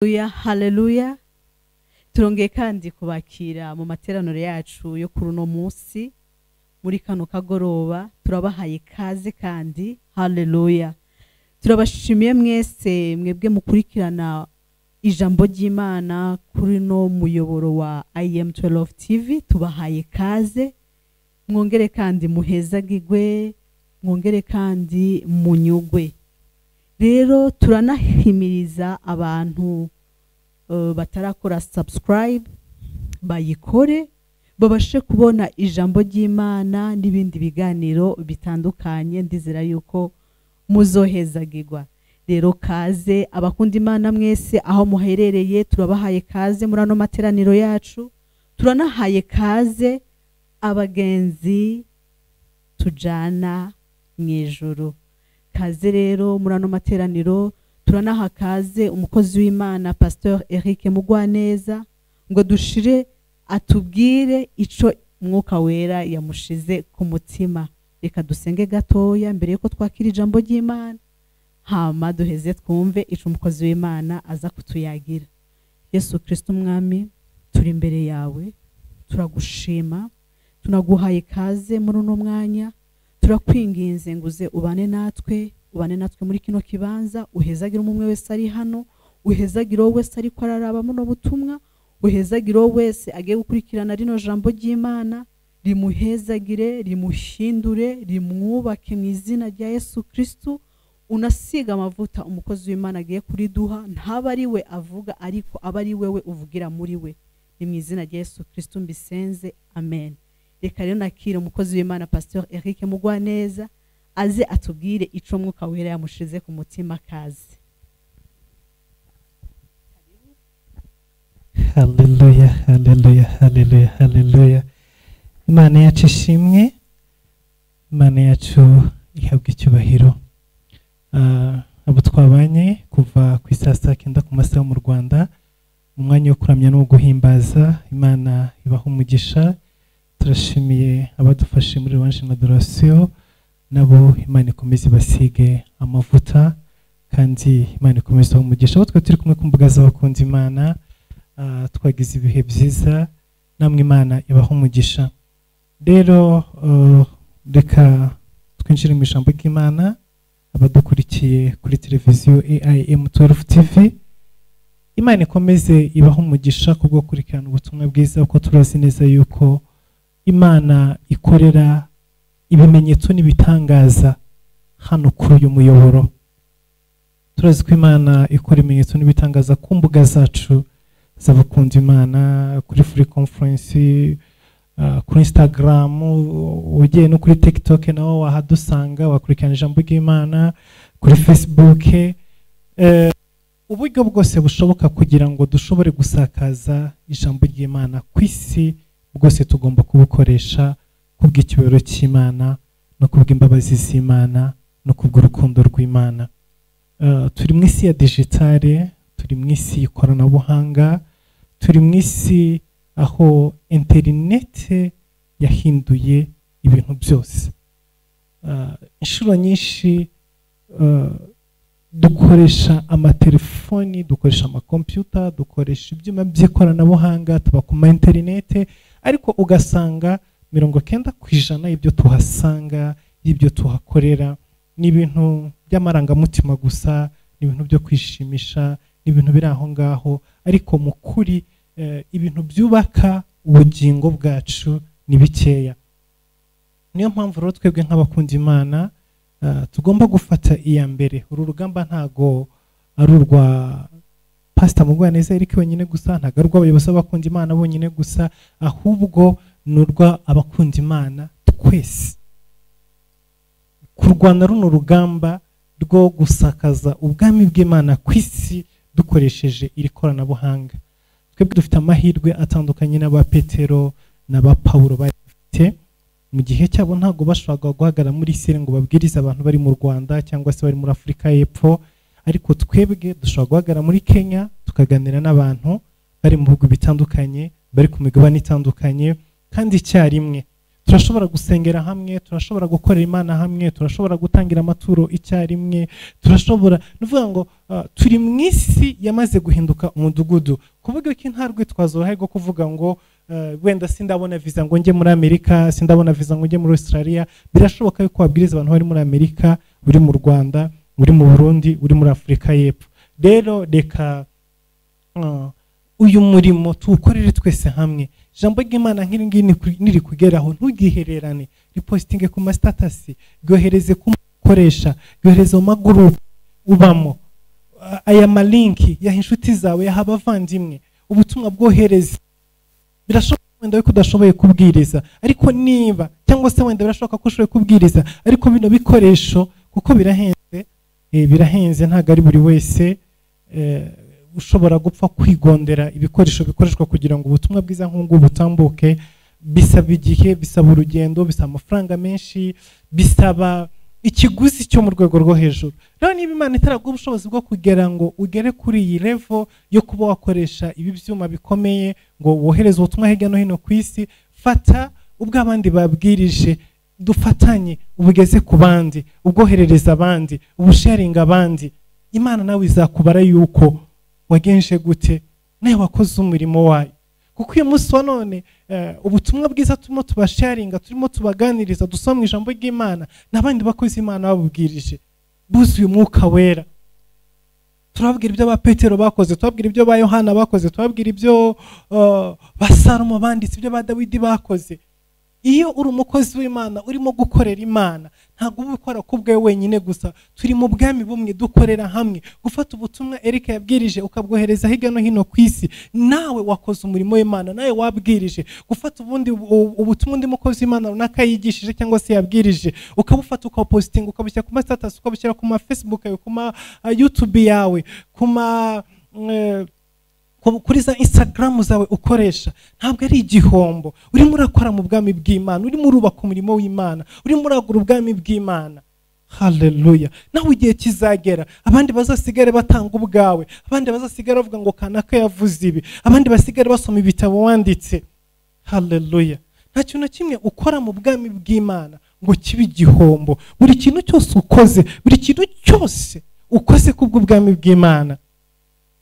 Haleluya, haleluya. Turongeye kandi kubakira mu materaniro yacu yo kuri uno munsi muri kano kagoroba. Turabahaye ikaze kandi haleluya. Turabashimiye mwese mwebwe mukurikirana ijambo ry'Imana kuri no muyoboro wa IM12 TV. Tubahaye ikaze, mwongere kandi muhezagigwe, mwongere kandi munyugwe. Rero turanahimiriza abantu batarakora subscribe bayikore, babashe kubona ijambo ry'Imana n'ibindi biganiro bitandukanye. Ndizera yuko muzohezagirwa. Rero kaze abakunda Imana mwese aho muherereye, turabahaye kaze muri ano materaniro yacu. Turanahaye kaze abagenzi tujana mu ijuru. Kaze rero muri ano materaniro. Turanaha kaze umukozi w'Imana Pasteur Eric Mugwaneza ngo dushire atubwire ico Mwuka Wera yamushize ku mutima. Reka dusenge gatoya mbere yuko twakira ijambo ry'Imana, hama duheze twumve ico umukozi w'Imana aza kutuyagira. Yesu Kristo Umwami, turi imbere yawe, turagushima, tunaguhaye kaze muri uno mwanya. Turakwinginze ngo uze ubane natwe, ubane natwe muri kino kibanza, uhezagire umwe wese ari hano, uhezagire uwo wese ariko araraba muno butumwa, uhezagire uwo wese agiye gukurikirana rino jambo ry'Imana, rimuhezagire, rimuhindure, rimwubake mu izina rya Yesu Kristo. Unasiga amavuta umukozi w'Imana agiye kuriduha, ntaba ari we avuga ariko aba ari wewe uvugira muri we. Ni mu izina rya Yesu Kristo mbisenze, amen. Reka rero nakire umukozi w'Imana Pasteur Eric Mugwaneza aze atubwire ico Mwuka Wera yamushize ku mutima. Kaze. Haleluya, haleluya, haleluya, haleluya. Imana yacu ishimwe, Imana yacu ihabwa icyubahiro. Abo twabanye kuva ku isaha saa kenda ku masaha mu Rwanda mu mwanya wo kuramya no guhimbaza, Imana ibaha umugisha. Turashimiye abadufashe muri louange na adoration, nabo Imana ikomeze ibasige amavuta kandi Imana ikomeze ibahe umugisha. Abo twe turi kumwe ku mbuga z'abakunda Imana, twagize ibihe byiza, namwe Imana ibaha umugisha. Rero reka twinjire mu ijambo ry'Imana. Abadukurikiye kuri televiziyo AIM12 TV, Imana ikomeze ibaha umugisha kubwo gukurikirana ubutumwa bwiza, kuko turazi neza yuko Imana ikorera ibimenyetso n'ibitangaza hano kuri uyu muyoboro. Turazi ko Imana ikora ibimenyetso n'ibitangaza ku mbuga zacu z'abakunda Imana, kuri Free Conference, kuri Instagram, ugiye no kuri TikTok naho wahadusanga, wakurikirana ijambo ry'Imana, kuri Facebook, uburyo bwose bushoboka kugira ngo dushobore gusakaza ijambo ry'Imana ku isi bwose tugomba kubukoresha kubw'icyubahiro cy'Imana no kubw'imbabazi z'Imana no kubw'urukundo rw'Imana. Turi mu isi ya digitale, turi mu isi y'ikoranabuhanga, turi mu isi aho interinete yahinduye ibintu byose. Inshuro nyinshi dukoresha amatelefoni, dukoresha amakompiyuta, dukoresha ibyuma by'ikoranabuhanga, tuba ku ma interinete, ariko ugasanga 90% y'ibyo tuhasanga, y'ibyo tuhakorera ni ibintu by'amarangamutima gusa, ni ibintu byo kwishimisha, ni ibintu biri aho ngaho, ariko mu kuri ibintu byubaka ubugingo bwacu ni bikeya. Niyo mpamvu rero twebwe nk'abakunda Imana tugomba gufata iya mbere. Uru rugamba ntago ari urwa Pastor Mugwaneza Eric wenyine gusa, ntago ari urw'abayobozi b'abakunda Imana bonyine gusa, ahubwo ni urw'abakunda Imana twese. Kurwana runo rugamba rwo gusakaza ubwami bw'Imana ku isi dukoresheje iri koranabuhanga. Twebwe dufite amahirwe atandukanye n'aba Petero n'aba Paulo bari bafite mu gihe cyabo. Ntabwo bashoboraga guhagarara muri Isirayeli ngo babwirize abantu bari mu Rwanda cyangwa se bari muri Afurika y'Epfo, ariko twebwe dushobora guhagarara muri Kenya tukaganira n'abantu bari mu bihugu bitandukanye, bari ku migabane itandukanye, kandi icyarimwe. Turashobora gusengera hamwe, turashobora gukorera Imana hamwe, turashobora gutangira amaturo icyarimwe, turashobora nuvuga ngo turi mu isi yamaze guhinduka umudugudu. Kuvuga ko nta rwitwazo ruhari rwo kuvuga ngo wenda sindabona visa ngo njye muri Amerika, sindabona visa ngo njye muri Australia. Birashoboka yuko wabwiriza abantu bari muri Amerika, uri mu Rwanda, uri mu Burundi, uri muri Afurika y'Epfo. Rero reka uyu murimo tuwukorere twese hamwe. Ijambo ry'Imana nk'iri ngiri niri kugeraho, ntugihererane, ripostinge ku ma status, ryohereze ku mukoresha, ryohereze mu magurupe ubamo, aya malinki yaha inshuti zawe, yaha abavandimwe, ubutumwa bwohereze. Birashoboka wenda ko udashoboye kubwiriza, ariko niba cyangwa se wenda birashoboka ko ushoboye kubwiriza, ariko bino bikoresho kuko birahenze, birahenze, ntabwo ari buri wese ushobora gupfa kwigondera ibikoresho bikoreshwa kugira ngo ubutumwa bwiza nk'ubu butambuke. Bisaba igihe, bisaba urugendo, bisaba amafaranga menshi, bisaba ikiguzi cyo mu rwego rwo hejuru. Rero niba Imana itaraguha ubushobozi bwo kugira ngo ugere kuri iyi level yo kuba wakoresha ibi byuma bikomeye ngo wohereze ubutumwa hirya no hino ku isi, fata ubwo abandi babwirije, dufatanye, ubugeze ku bandi, ubwoherereza abandi, ubusharinga abandi. Imana nawe izakubara yuko wagenje gute, nawe wakoze umurimo wayo. Kuko uyu munsi wa none ubutumwa bwiza turimo tubasharinga, turimo tubaganiriza, dusoma ijambo ry'Imana, n'abandi bakozi Imana babubwirije buzuye umwuka wera. Turababwira ibyo ba Petero bakoze, turababwira ibyo ba Yohana bakoze, turababwira ibyo ba Salomo banditse, ibyo ba Dawidi bakoze. Iyo uri umukozi w'Imana urimo gukorera Imana, ntabwo uba ukora ku bwawe wenyine gusa. Turi mu bwami bumwe, dukorera hamwe. Gufata ubutumwa Eric yabwirije ukabwohereza hirya no hino ku isi, nawe wakoze umurimo w'Imana, nawe wabwirije. Gufata ubundi ubutumwa undi mukozi w'Imana runaka yigishije cyangwa se yabwirije, ukabufata ukawupostinga, ukabushyira ku ma status, ukabushyira ku ma Facebook yawe, ku ma YouTube yawe, ku ma kuri za Instagram zawe ukoresha, ntabwo ari igihombo. Urimo urakora mu bwami bw'Imana, urimo urubaka umurimo w'Imana, urimo uragura ubwami bw'Imana. Haleluya. Nawe igihe kizagera abandi bazasigare batanga ubwawe, abandi bazasigare bavuga ngo kanaka yavuze ibi, abandi basigare basoma ibitabo wanditse. Haleluya. Nta kintu na kimwe ukora mu bwami bw'Imana ngo kibe igihombo. Buri kintu cyose ukoze, buri kintu cyose ukoze kubw'ubwami bw'Imana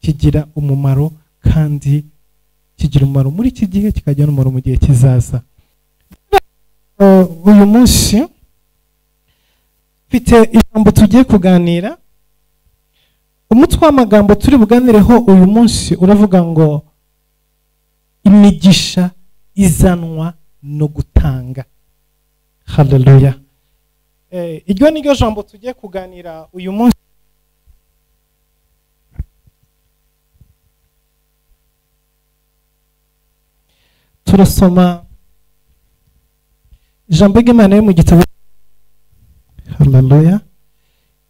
kigira umumaro, kandi kigira umumaro muri iki gihe, kikagira umumaro mu gihe kizaza. Uyu munsi mfite ijambo tugiye kuganira. Umutwe w'amagambo turi buganireho uyu munsi uravuga ngo imigisha izanwa no gutanga. Haleluya. Iryo ni ryo jambo tugiye kuganira uyu munsi. Turasoma ijambo ry'Imana mu gitabo, haleluya,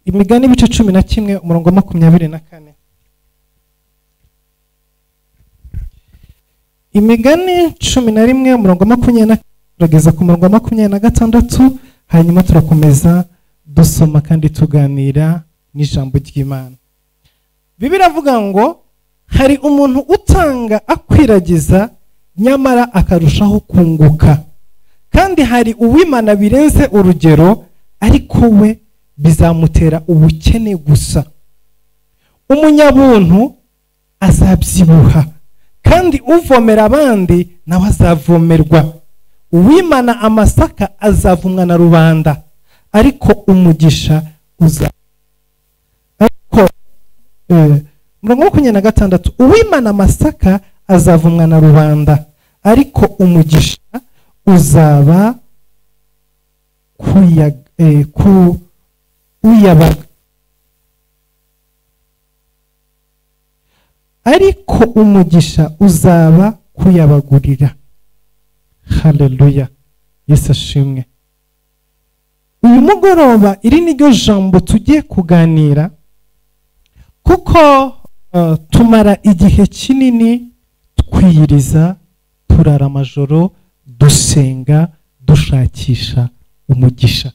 Imigani ibice 11 umurongo 24. Imigani 11 umurongo 24 turageza ku murongo 26, hanyuma turakomeza dusoma kandi tuganira n'ijambo ry'Imana. Bibiliya iravuga ngo hari umuntu utanga akwiragiza nyamara akarushaho kunguka, kandi hari uwimana birenze urugero, ariko we bizamutera ubukene gusa. Umunyabuntu azabyibuha, kandi uvomera abandi nawe azavomerwa. Uwimana amasaka azavumwa na rubanda, ariko umugisha uza. Ariko murongo 26, uwimana amasaka azavumwa na rubanda, ariko umugisha uzaba ku uyabaga. Ariko umugisha uzaba kuyabagurira. Haleluya. Yesu ashimwe. Uyu mugoroba iri ni ryo jambo tugiye kuganira, kuko tumara igihe kinini twiyiriza, turara amajoro dusenga, dushakisha umugisha.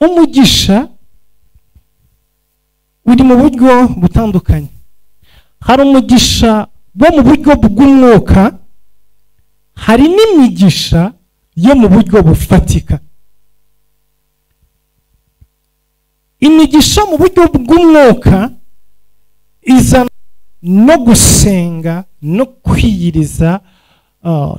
Umugisha uri mu buryo butandukanye. Hari umugisha wo mu buryo bw'umwuka, Hari n'imigisha yo mu buryo bufatika. Imigisha mu buryo bw'umwuka izana no gusenga no kwiyiriza,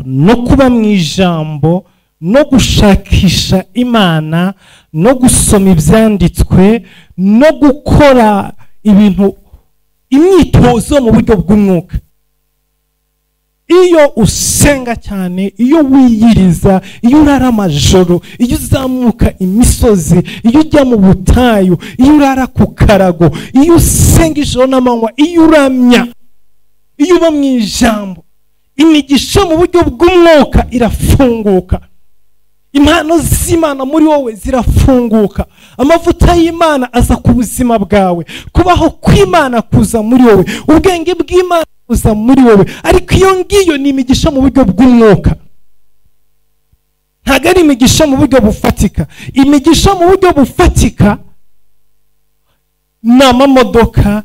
no kuba mu ijambo, no gushakisha Imana, no gusoma ibyanditswe, no gukora ibintu, imyitozo mu buryo bw'umwuka. Iyo usenga cyane, iyo wiyiriza, iyo urara amajoro, iyo uzamuka imisozi, iyo ujya mu butayu, iyo urara ku karago, iyo usenga ijoro n'amanywa, iyo uramya, iyo uba mu ijambo, imigisha mu buryo bw'umwuka irafunguka. Impano z'Imana muri wowe zirafunguka. Amavuta y'Imana aza ku buzima bwawe, kubaho kw'Imana kuza muri wowe, ubwenge bw'Imana kuza muri wowe. Ariko iyo ngiyo ni imigisha mu buryo bw'umwuka, ntabwo ari imigisha mu buryo bufatika. Imigisha mu buryo bufatika ni amamodoka,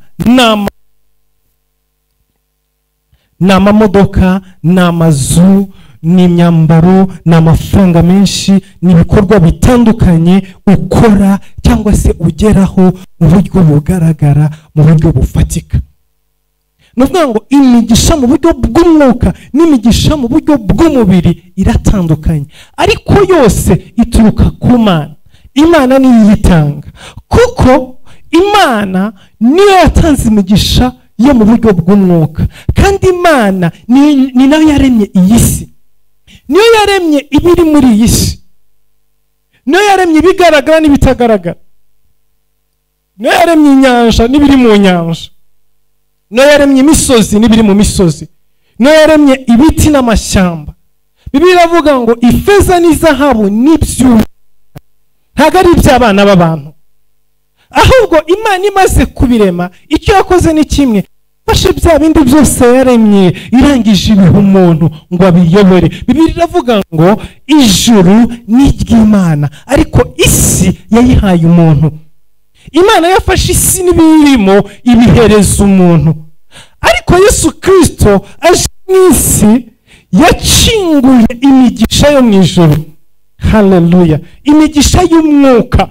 ni amamodoka, ni amazu, ni imyambaro, ni amafaranga menshi, ni ibikorwa bitandukanye ukora cyangwa se ugeraho mu buryo bugaragara, mu buryo bufatika. Ni ukuvuga ngo imigisha mu buryo bw'umwuka n'imigisha mu buryo bw'umubiri iratandukanye, ariko yose ituruka ku Mana. Imana niyo iyitanga, kuko Imana niyo yatanze imigisha yo mu buryo bw'umwuka, kandi Imana ni nayo yaremye iyi si, niyo yaremye ibiri muri iyi si, niyo yaremye ibigaragara n'ibitagaragara, niyo yaremye inyanja n'ibiri mu nyanja, niyo yaremye imisozi n'ibiri mu misozi, niyo yaremye ibiti n'amashyamba. Bibiliya iravuga ngo ifeza n'izahabu n'ibyuma ntabwo ari iby'abana b'abantu, ahubwo Imana imaze kubirema icyo yakoze ni kimwe, fashe bya bindi byose yaremye irangije ibiha umuntu ngo abiyobore. Bibiliya iravuga ngo ijuru ni iry'Imana, ariko isi yayihaye umuntu. Imana yafashe isi n'ibiyirimo ibihereza umuntu. Ariko Yesu Kristo aje mu isi yakinguye imigisha yo mu ijuru. Haleluya! Imigisha y'umwuka.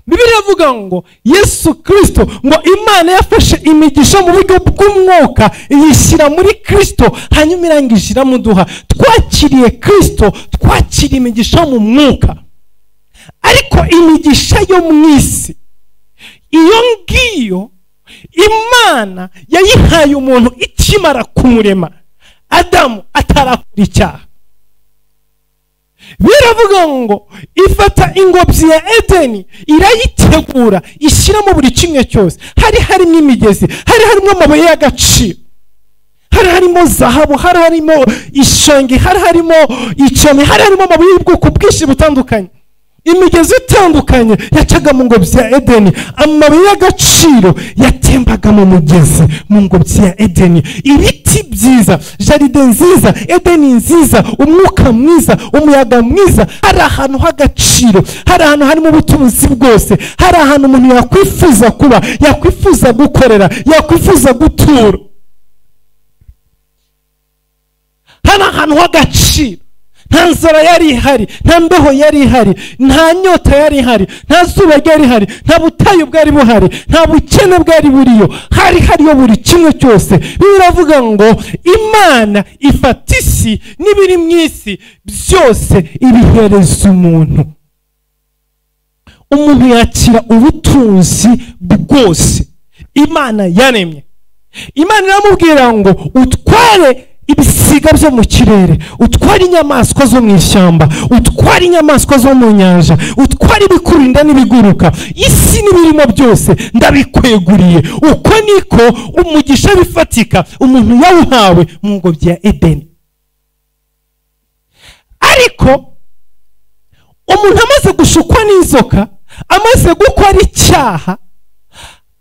Bibiliya iravuga ngo Yesu Kristo, ngo Imana yafashe imigisha mu buryo bw'umwuka iyishyira muri Kristo, hanyuma irangije iramuduha. Twakiriye Kristo, twakiriye imigisha mu mwuka. Ariko imigisha yo mu isi, iyo ngiyo Imana yayihaye umuntu ikimara kumurema, Adamu atarakora icyaha. Biravuga ngo ifata ingobyi ya Edeni irayitegura, ishyiramo buri kimwe cyose. Hari harimo imigezi, hari harimo amabuye y'agaciro, hari harimo zahabu, hari harimo ishongi, hari harimo icome, hari harimo amabuye y'ubwoko bwinshi butandukanye. Imigezi itandukanye yacaga mu ngobyi ya Edeni, amabuye y'agaciro yatembaga mu mugezi mu ngobyi ya Edeni. Ibiti byiza, jaride nziza, Edeni nziza, umwuka mwiza, umuyaga mwiza. Hari ahantu h'agaciro, hari ahantu harimo ubutunzi bwose, hari ahantu umuntu yakwifuza kuba, yakwifuza gukorera, yakwifuza gutura. Hari ahantu h'agaciro. Nta nzara yari ihari, nta mbeho yari ihari, nta nyota yari ihari, nta zuba ryari ihari, nta butayu bwari buhari, nta bukene bwari buriyo. Hari hariyo buri kimwe cyose. Biravuga ngo Imana ifata isi n'ibiri mu isi byose ibihereza umuntu. Umuntu yakira ubutunzi bwose Imana yaremye. Imana iramubwira ngo utware ibisiga byo mu kirere, utware inyamaswa zo mu ishyamba, utware inyamaswa zo mu nyanja, utware ibikurinda n'ibiguruka, isi n'ibirimo byose ndabikweguriye. Uko niko umugisha bifatika umuntu yawuhawe mu ngobyi ya Edeni. Ariko umuntu amaze gushukwa n'inzoka, amaze gukora icyaha,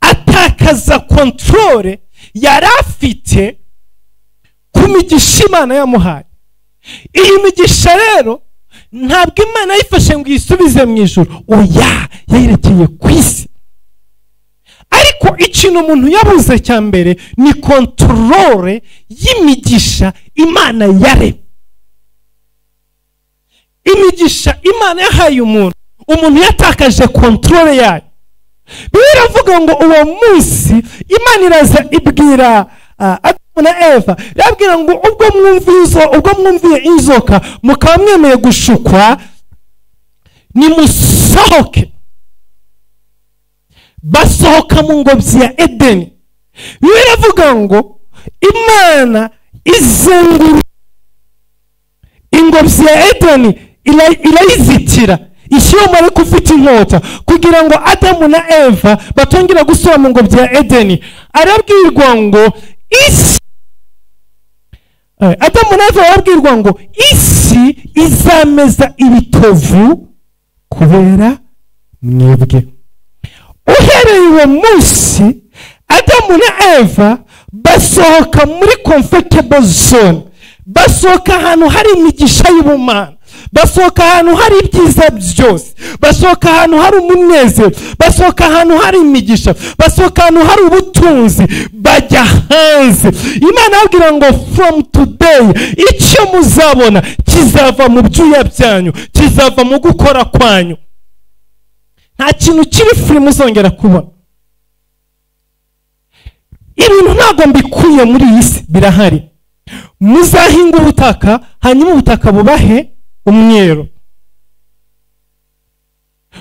atakaza kontrole yari afite ku migisha Imana yamuhaye. Iyi migisha rero ntabwo Imana yifashe ngo iyisubize mu ijuru, oya, yayirekeye ku isi. Ariko ikintu umuntu yabuze cya mbere ni kontrole y'imigisha Imana yaremye. Imigisha Imana yahaye umuntu, umuntu yatakaje control yayo. Biravuga ngo uwo munsi Imana iraza ibwira Adamu na Eva, irabwira ngo ubwo mwumviye inzoka mukaba mwemeye gushukwa, nimusohoke. Basohoka mu ngobyi ya Edeni. Biravuga ngo Imana izengura ingobyi ya Edeni, irayizitira, ishyira marayika ufite inkota kugira ngo Adamu na Eva batongera gusubira mu ngobyi ya Edeni. Arabwirwa ngo isi, Adamu na Eva barabwirwa ngo isi izameza ibitovu kubera mwebwe. Uhereye uwo munsi Adamu na Eva basohoka muri comfortable zone, basohoka ahantu hari imigisha y'ubumana, basohoka ahantu hari ibyiza byose, basohoka ahantu hari umunezero, basohoka ahantu hari imigisha, basohoka ahantu hari ubutunzi, bajya hanze. Imana ababwira ngo from today icyo muzabona kizava mu byuya byanyu, kizava mu gukora kwanyu. Nta kintu kiri free muzongera kubona. Ibintu ntabwo mbikuye muri iyi si, birahari. Muzahinga ubutaka, hanyuma ubutaka bubahe umwero.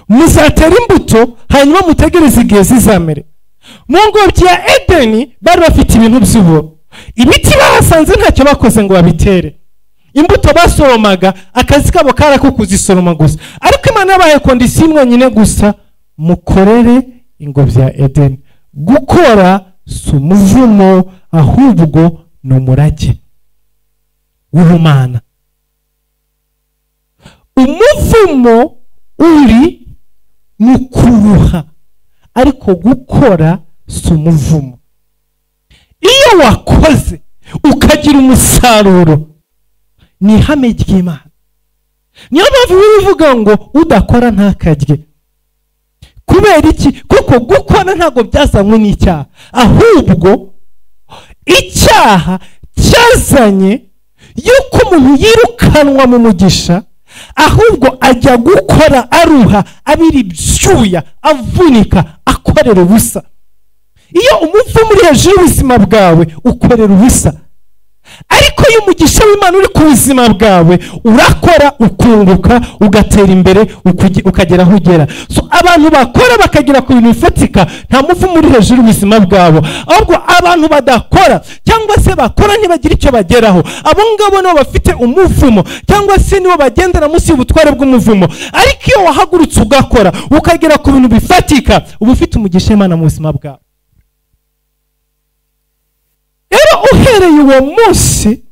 Muzatera imbuto, hanyuma mutegereze igihe zizamere. Mu ngobyi ya Edeni bari bafite ibintu by'uburo. Ibiti bahasanze ntacyo bakoze ngo babitere. Imbuto basoromaga, akazi kabo kari ako kuzisoroma gusa. Ariko Imana yabahaye condition imwe nyine gusa, mukorere ingobyi ya Edeni. Gukora si umuvumo, ahubwo ni umurage w'ubumana. Umuvumo uri mu kuruha, ariko gukora si umuvumo. Iyo wakoze ukagira umusaruro, ni ihame ry'Imana. Niyo mpamvu bivuga ngo udakora ntakarye. Kubera iki? Kuko gukora ntabwo byazanywe n'icyaha, ahubwo icyaha cyazanye yuko umuntu yirukanwa mu mugisha, ahubwo ajya gukora aruha, abira ibyuya, avunika, akorera ubusa. Iyo umuvumo uri hejuru y'ubuzima bwawe, ukorera ubusa. Ariko iyo umugisha w'Imana uri ku buzima bwawe, urakora ukunguka, ugatera imbere, ukagera aho ugera. So abantu bakora bakagera ku bintu bifatika, nta muvumo uri hejuru y'ubuzima bwabo. Ahubwo abantu badakora cyangwa se bakora ntibagire icyo bageraho, abo ngabo nibo bafite umuvumo, cyangwa se nibo bagendera munsi y'ubutware bw'umuvumo. Ariko iyo wahagurutse ugakora ukagera ku bintu bifatika, uba ufite umugisha w'Imana mu buzima bwawe. Rero uhereye uwo munsi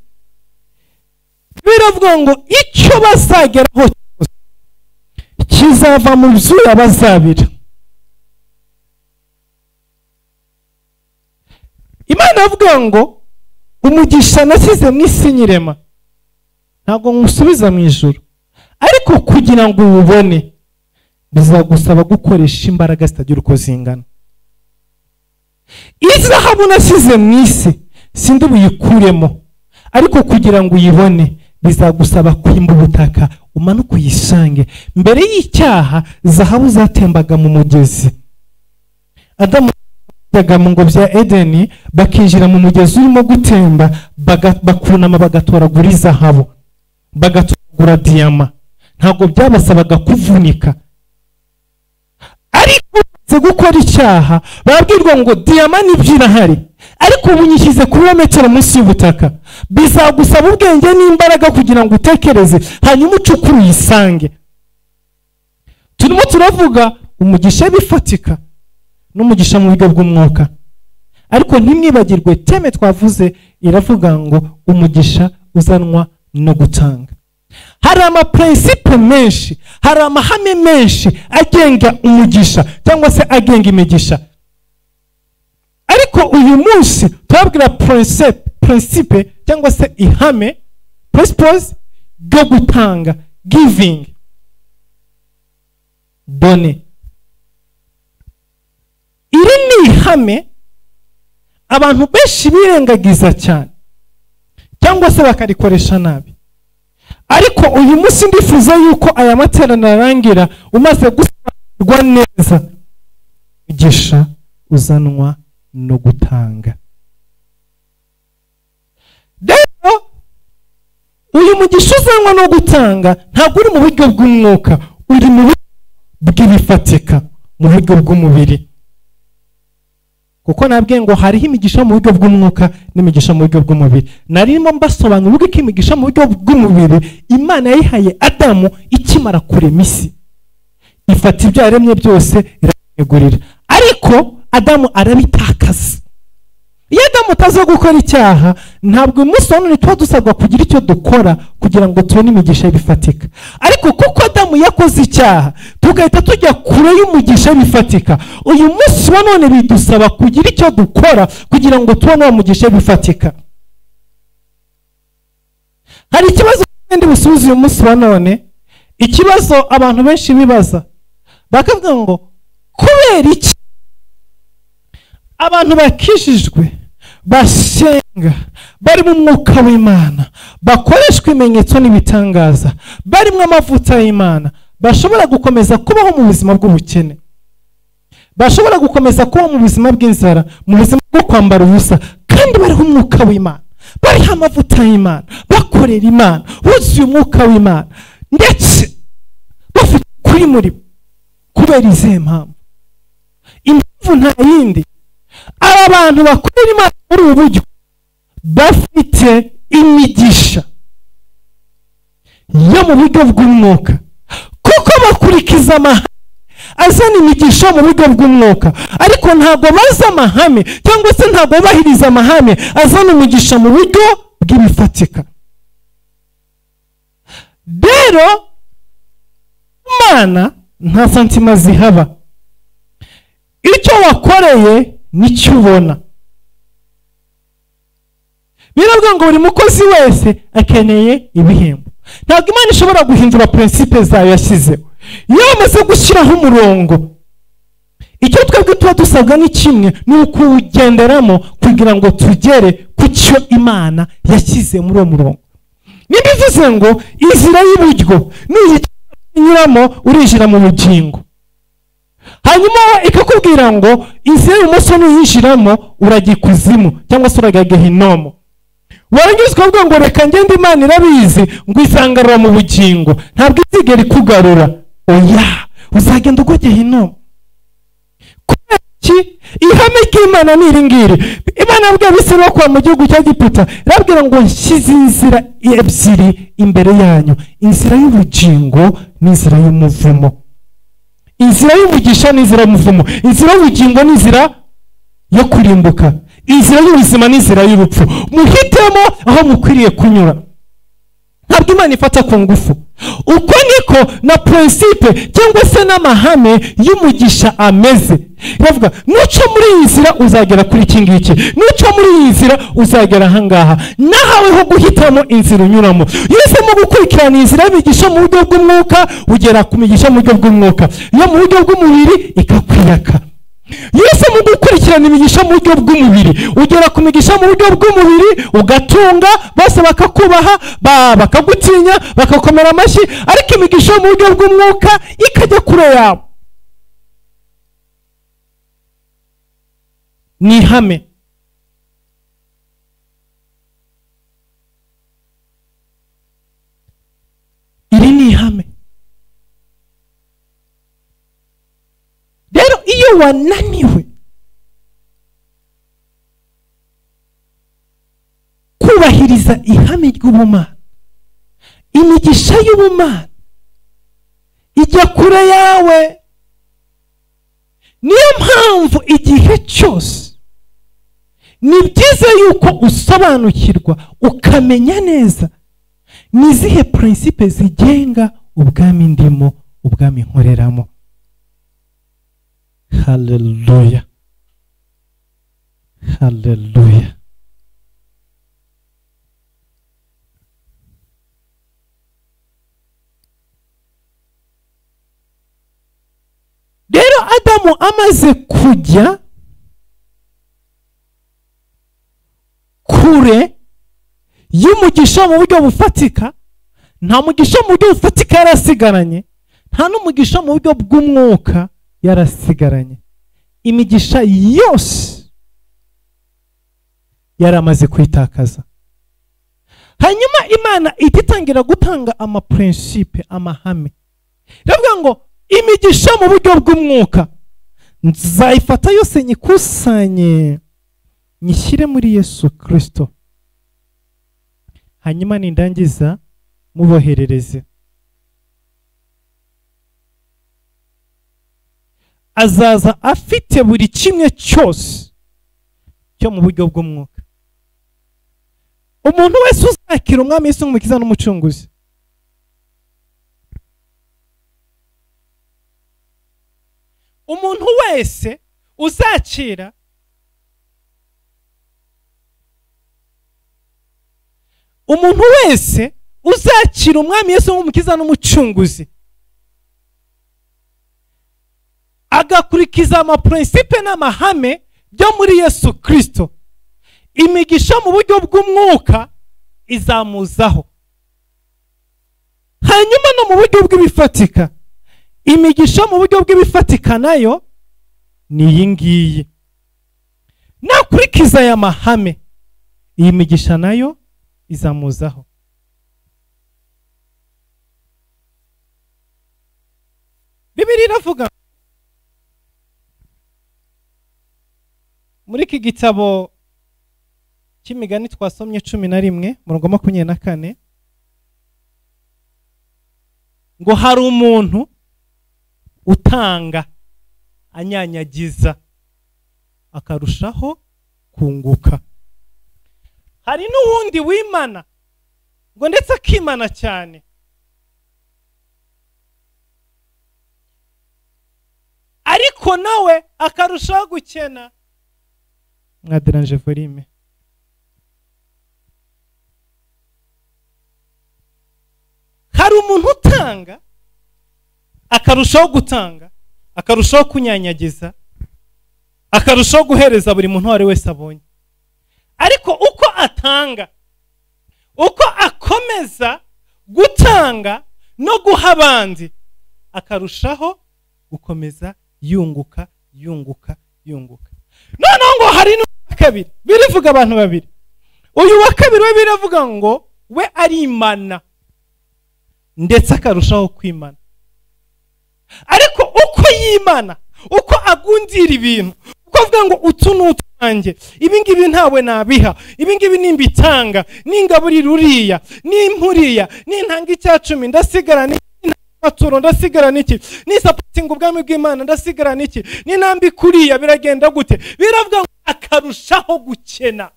biravuga ngo icyo bazageraho cyose kizava mu byuya bazabira. Imana avuga ngo umugisha nasize mu isi nyirema ntabwo nkusubiza mu ijuru, ariko kugira ngo uwubone bizagusaba gukoresha imbaraga zitagira uko zingana. Izahabu nasize mu isi sindi buyikuremo, ariko kugira ngo uyibone bizagusaba kwimba ubutaka umanuke uyisange. Mbere y'icyaha zahabu zatembaga mu mugezi. Adamu yajyaga mu ngobyi ya Edeni, bakinjira mu mugezi urimo gutemba, bakunama bagatoragura izahabu, bagatoragura diyama. Ntabwo byabasabaga kuvunika. Ariko gukora icyaha babwirwa ngo diyama nibyo irahari, ariko ubu nyishyize kuri metero munsi y'ubutaka. Bizagusaba ubwenge n'imbaraga kugira ngo utekereze, hanyuma ucukure uyisange. Turimo turavuga umugisha bifatika n'umugisha mu buryo bw'umwuka, ariko ntimwibagirwe teme twavuze iravuga ngo umugisha uzanwa no gutanga. Hari amaprincipe menshi, hari amahame menshi agenga umugisha cyangwa se agenga imigisha. Ariko uyu munsi turabwira principe cyangwa se ihame, principles ryo gutanga, giving, donner. Iri ni ihame abantu benshi birengagiza cyane cyangwa se bakarikoresha nabi. Ariko uyu munsi ndifuza yuko aya materaniro arangira umaze gusobanukirwa neza umugisha uzanwa no gutanga. Rero uyu mugisha uzanwa no gutanga ntabwo uri mu buryo bw'umwuka, uri mu buryo bw'ibifatika, mu buryo bw'umubiri. Kuko nabwiye ngo hariho imigisha mu buryo bw'umwuka n'imigisha mu buryo bw'umubiri. Narimo mbasobanura uburyo imigisha mu buryo bw'umubiri Imana yayihaye Adamu ikimara kurema isi, ifata ibyo yaremye byose iramwegurira, ariko Adamu arabitakaza. Iyo Adamu ataza gukora icyaha, ntabwo umunsi wa none tuba dusabwa kugira icyo dukora kugira ngo tubone imigisha bifatika. Ariko kuko Adamu yakoze icyaha, tugahita tujya kure y'umugisha bifatika, uyu munsi wa none bidusaba kugira icyo dukora kugira ngo tubone uwo mugisha bifatika. Hari ikibazo ndi busubize uyu munsi wa none, ikibazo abantu benshi bibaza bakavuga ngo kubera iki abantu bakijijwe basenga bari mu mwuka w'Imana, bakoreshwa ibimenyetso n'ibitangaza, barimo amavuta y'Imana, bashobora gukomeza kubaho mu buzima bw'ubukene, bashobora gukomeza kubaho mu buzima bw'inzara, mu buzima bwo kwambara ubusa, kandi bariho umwuka w'Imana, bariho amavuta y'Imana, bakorera Imana, buzuye umwuka w'Imana, ndetse bafite kuri muri bo. Kubera izihe mpamvu? Impamvu nta yindi, aba bantu bakorera Imana muri ubu buryo bafite imigisha yo mu buryo bw'umwuka, kuko bakurikiza amahame azana imigisha mu buryo bw'umwuka, ariko ntabwo bazi amahame cyangwa se ntabwo bubahiriza amahame azana umugisha mu buryo bw'ibifatika. Rero Imana nta santima zihaba, icyo wakoreye nicyo ubona. Biravuga ngo buri mukozi wese akeneye ibihembo. Ntabwo Imana ishobora guhindura principe zayo yashyizeho. Iyo bamaze gushyiraho umurongo, icyo twebwe tuba dusabwa ni kimwe, ni ukuwugenderamo kugira ngo tugere ku cyo Imana yashyize muri uwo murongo. Nibivuze ngo inzira y'iburyo nuyinyuramo urinjira mu bugingo, hanyuma ikakubwira ngo inzira y'ibumoso nuyinjiramo urajya ikuzimu cyangwa se urajya Gehinomu. Warangiza ukavuga ngo reka ngende Imana irabizi ngo izangarura mu bugingo, ntabwo izigera ikugarura. Oya, uzagenda ugwa Gehinomu. Kubera iki? Ihame ry'Imana ni iri ngiri. Imana yabwiye Abisirayeli kuva mu gihugu cya Egiputa, irababwira ngo nshyize inzira ebyiri imbere yanyu, inzira y'ubugingo n'inzira y'umuvumo. Inzira y'umugisha n'inzira y'umuvumo, inzira y'ubugingo n'inzira yo kurimbuka, inzira y'ubuzima n'inzira y'urupfu. Muhitemo aho mukwiriye kunyura. Ntabwo Imana ifata ku ngufu. Uko niko na principe cyangwa se n'amahame y'umugisha ameze. Iravuga nuca muri iyi nzira uzagera kuri iki ngiki, nuca muri iyi nzira uzagera aha ngaha. Nahaweho guhitamo inzira unyuramo. Iyo uhisemo gukurikirana inzira y'imigisha mu buryo bw'umwuka, ugera ku migisha mu buryo bw'umwuka, iyo mu buryo bw'umubiri ikakwiyaka. Iyo uhisemo gukurikirana imigisha mu buryo bw'umubiri, ugera ku migisha mu buryo bw'umubiri, ugatunga, bose bakakubaha, bakagutinya, bakakomera amashyi, ariko imigisha mu buryo bw'umwuka ikajya kure yawe. Ni ihame. Iri ni ihame. Rero iyo wananiwe kubahiriza ihame ry'ubumana, imigisha y'ubumana ijya kure yawe. Niyo mpamvu igihe cyose ni byiza yuko usobanukirwa ukamenya neza ni izihe principe zigenga ubwami ndimo, ubwami nkoreramo. Haleluya, haleluya. Rero Adamu amaze kujya kure y'umugisha mu buryo bufatika, Nta mugisha mu buryo bufatika yarasigaranye, nta n'umugisha mu buryo bw'umwuka yarasigaranye. Imigisha yose yaramaze kwitakaza. Hanyuma Imana ititangira gutanga amaprincipe, amahame. Iravuga ngo imigisha mu buryo bw'umwuka nzayifata yose nyikusanye nyishyire muri Yesu Kristo, hanyuma nindangiza muboherereze. Azaza afite buri kimwe cyose cyo mu buryo bw'umwuka. Umuntu wese uzakira Umwami Yesu nk'Umukiza n'Umucunguzi, umuntu wese uzakira umuntu wese uzakira Umwami Yesu nk'Umukiza n'Umucunguzi, agakurikiza amaprincipe n'amahame byo muri Yesu Kristo, imigisha mu buryo bw'umwuka izamuzaho. Hanyuma no mu buryo bw'ibifatika, imigisha mu buryo bw'ibifatika nayo ni iyi ngiyi. Nakurikiza aya mahame, iyi migisha nayo izamuzaho. Bibiliya iravuga muri iki gitabo cy'imigani twasomye 11 murongo 24 ngo hari umuntu utanga anyanyagiza akarushaho kunguka. Hari n'uwundi wimana ngo ndetse akimana cyane, ariko nawe akarushaho gukena. Mwaderanje volume. Hari umuntu utanga akarushaho gutanga, akarushaho kunyanyagiza, akarushaho guhereza buri muntu uwo ari wese abonye. Ariko uko atanga, uko akomeza gutanga no guha abandi, akarushaho gukomeza yunguka yunguka yunguka. Noneho ngo hari n'uwa kabiri, birivuga abantu babiri. Uyu wa kabiri we biravuga ngo we arimana ndetse akarushaho kwimana. Ariko uko yimana, uko agundira ibintu, uko avuga ngo utu n'utwanjye, ibi ngibi ntawe nabiha, ibi ngibi nimbitanga, ningaburira uriya, nimpuriya, nintanga icya 10 ndasigara n'amaturo, ndasigara n'iki, nisapotinga ubwami bw'Imana ndasigara n'iki, ninambi kuriya biragenda gute? Biravuga ngo akarushaho gukena.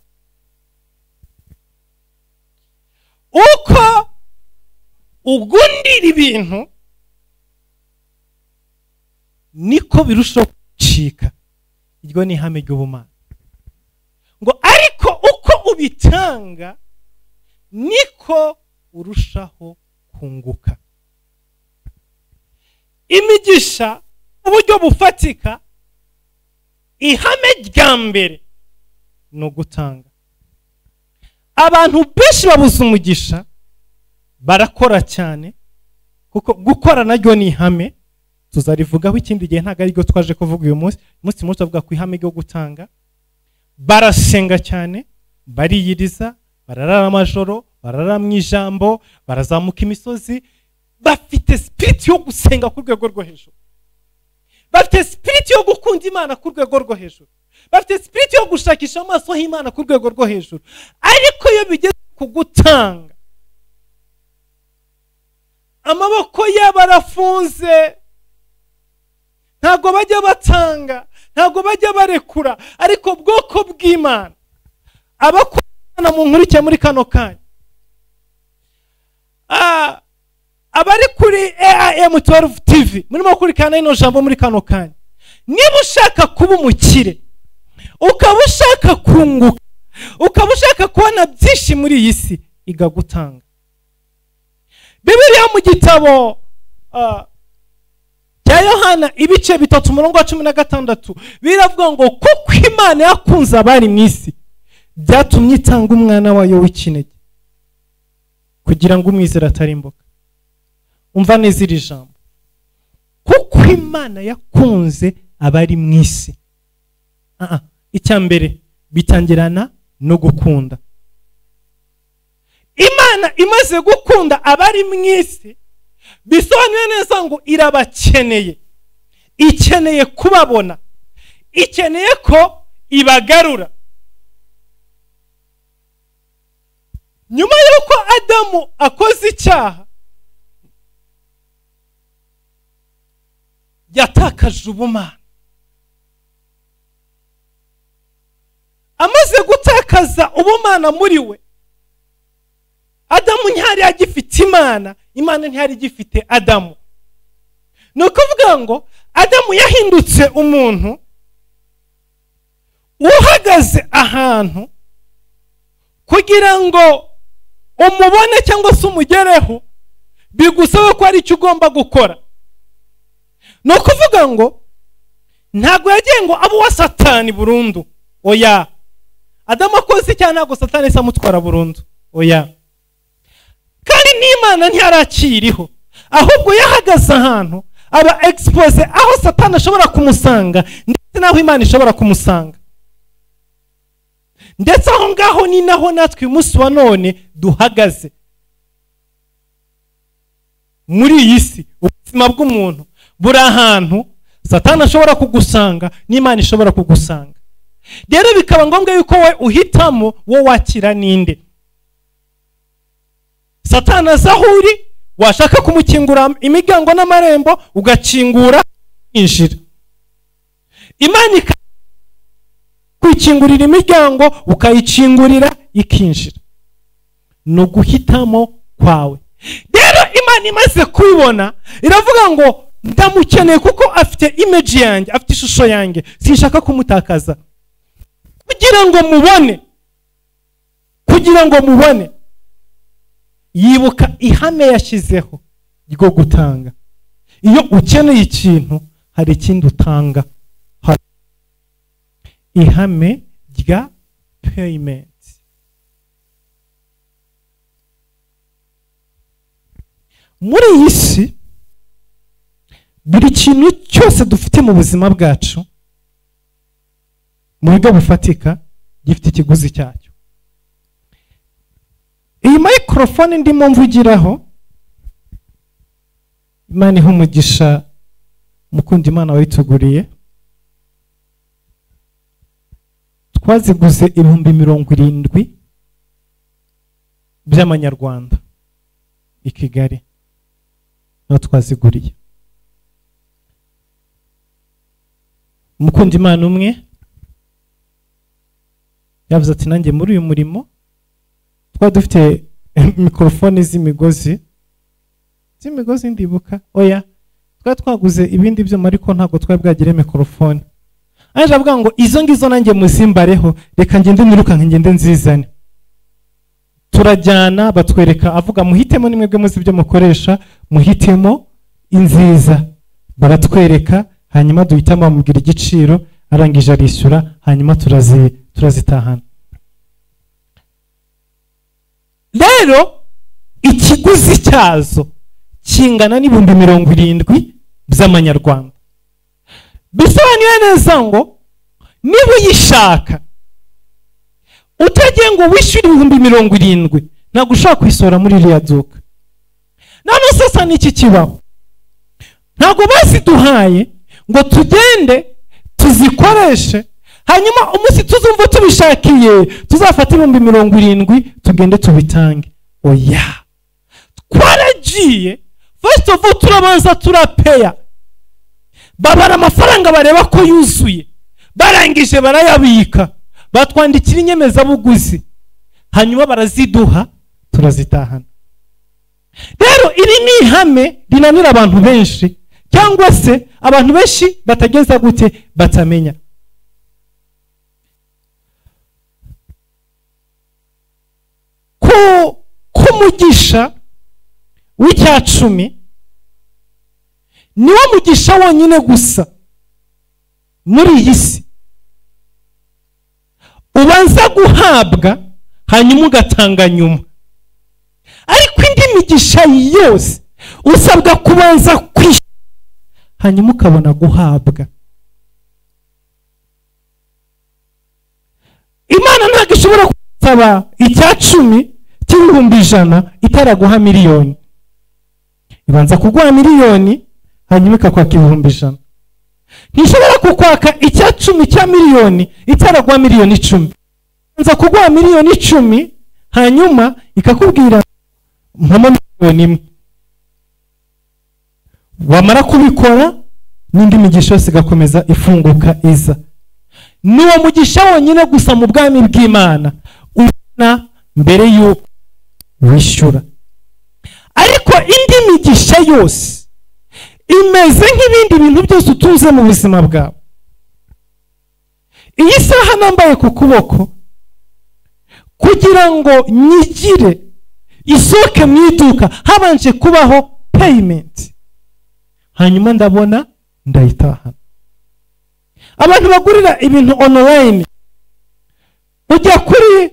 Uko ugundira ibintu niko birushaho gucika. Iryo ni ihame ry'ubumana. Ngo ariko uko ubitanga niko urushaho kunguka. Imigisha uburyo bufatika, ihame rya mbere ni ugutanga. Abantu benshi babuze umugisha, barakora cyane, kuko gukora naryo ni ihame, tuzarivugaho ikindi gihe, ntabwo ariryo twaje kuvuga uyu munsi. Umunsi munsi tuvuga ku ihame ryo gutanga. Barasenga cyane, bariyiriza, bararara amajoro, bararara mu ijambo, barazamuka imisozi, bafite spirit yo gusenga ku rwego rwo hejuru, bafite spirit yo gukunda Imana ku rwego rwo hejuru, bafite spirit yo gushakisha amaso y'Imana ku rwego rwo hejuru. Ariko iyo bigeze ku gutanga, amaboko yabo arafunze, ntabwo bajya batanga, ntabwo bajya barekura. Ariko bwoko bw'Imana, abakunda mu nkurikiye muri kano kanya, abari kuri AIM 12 TV murimo gukurikirana ino jambo muri kano kanya, niba ushaka kuba umukire, ukaba ushaka kunguka, ukaba ushaka kubona byinshi muri iyi si, iga gutanga. Bibiliya mu gitabo cya Yohana ibice 3 umurongo wa 16 biravuga ngo kuko Imana yakunze abari mu isi, byatumye itanga umwana wayo w'ikinege, Kugira ngo umwizera atarimbuka. Umva neza iri jambo. Kuko Imana yakunze abari mu isi. Icya mbere bitangirana no gukunda. Imana imaze gukunda abari mu isi, bisobanuye neza ngo irabakeneye. Ikeneye kubabona. Ikeneye ko ibagarura. Nyuma y'uko Adamu akoze icyaha, yatakaje ubumana. Amaze gutakaza ubumana muri we, Adamu ntiyari agifite Imana, Imana ntiyari igifite Adamu. Ni ukuvuga ngo Adamu yahindutse umuntu uhagaze ahantu kugira ngo umubone cyangwa se umugereho, bigusaba ko ari icyo ugomba gukora. Ni ukuvuga ngo ntabwo yagiye ngo abe uwa Satani burundu. Oya. Adamu akoze icyaha ntabwo Satani yahise amutwara burundu. Oya. Kandi n'Imana ntiyarakiriho, ahubwo yahagaze ahantu aba expose aho Satani ashobora kumusanga ndetse n'aho Imana ishobora kumusanga. Ndetse aho ngaho ni naho natwe uyu munsi wa none duhagaze muri iyi si. Ubuzima bw'umuntu buri ahantu Satani ashobora kugusanga n'Imana ishobora kugusanga. Rero bikaba ngombwa yuko we uhitamo wo wakira ninde. Satani aza aho uri, washaka kumukingura imiryango n'amarembo ugakingura injira. Imana kwikingurira imiryango ukayikingurira ikinjira. No guhitamo kwawe. Rero Imana imaze kubibona iravuga ngo ndamukeneye kuko afite image yanjye, afite ishusho yanjye, sinshaka kumutakaza. Kugira ngo mubone, kugira ngo mubone, yibuka ihame yashyizeho ryo gutanga. Iyo ukeneye ikintu hari ikindi utanga. Ihame rya payment. Muri iyi si buri kintu cyose dufite mu buzima bwacu mu buryo bufatika gifite ikiguzi cyacyo. Iyi microphone ndimo mvugiraho, Imana ihe umugisha mukundi Imana wayituguriye, twaziguze 70,000 by'amanyarwanda i Kigali, no twaziguriye. Mukundi Imana umwe yavuze ati nanjye muri uyu murimo twari dufite mikrofone z'imigozi ndibuka, oya twari twaguze ibindi byuma ariko ntabwo twari bwagire mikrofone. Aje avuga ngo izo ngizo nanjye muzimbareho, reka ngende nirukanke ngende nzizane. Turajyana batwereka, avuga muhitemo nimwebwe muzi ibyo mukoresha, muhitemo inziza. Baratwereka, hanyuma duhitamo, bamubwira igiciro, arangije arishyura, hanyuma turazitahana. Rero ikiguzi cyazo kingana n'70,000 by'amanyarwanda. Bisobanuye neza ngo niba uyishaka utagiye ngo wishyure 70,000 ntabwo ushobora kuyisora muri iriya duka. None sasa n'iki kibaho? Ntabwo baziduhaye ngo tugende tuzikoreshe, hanyuma umunsi tuzumva tubishakiye tuzafata 70,000 tugende tubitange. Oya, twaragiye first of all turabanza turapeya, babara amafaranga bareba ko yuzuye, barangije barayabika, batwandikira inyemezabuguzi, hanyuma baraziduha turazitahana. Rero iri ni ihame rinanira abantu benshi, cyangwa se abantu benshi batageza gute batamenya. Ko mugisha w'icya-10 niwo mugisha wonyine gusa muri iyi si ubanza guhabwa hanyuma ugatanga nyuma. Ariko migisha yose usabwa kubanza kwishyura, hanyuma ukabona guhabwa. Imana ntabwo ishobora gusaba 10% 100,000 itaraguha miliyoni. Ibanza kuguha miliyoni hanyuma ikakwaka 100,000. Ntishobora kukwaka 10% cya miliyoni itaraguha miliyoni 10. Ibanza kuguha miliyoni 10 hanyuma ikakubwira mpamo miliyoni 1. Wamara kubikora n'indi migisha yose igakomeza ifunguka iza. N'uwo mugisha wonyine gusa mu bwami bw'Imana ubona mbere y'uko wishyura. Ariko indi migisha yose imeze nk'ibindi bintu byose utuze mu buzima bwawe. Iyi saha nambaye ku kuboko kugira ngo nyigire isoke mu iduka habanje kubaho payment, hanyuma ndabona ndayitahana. Abantu bagurira ibintu online, ujya kuri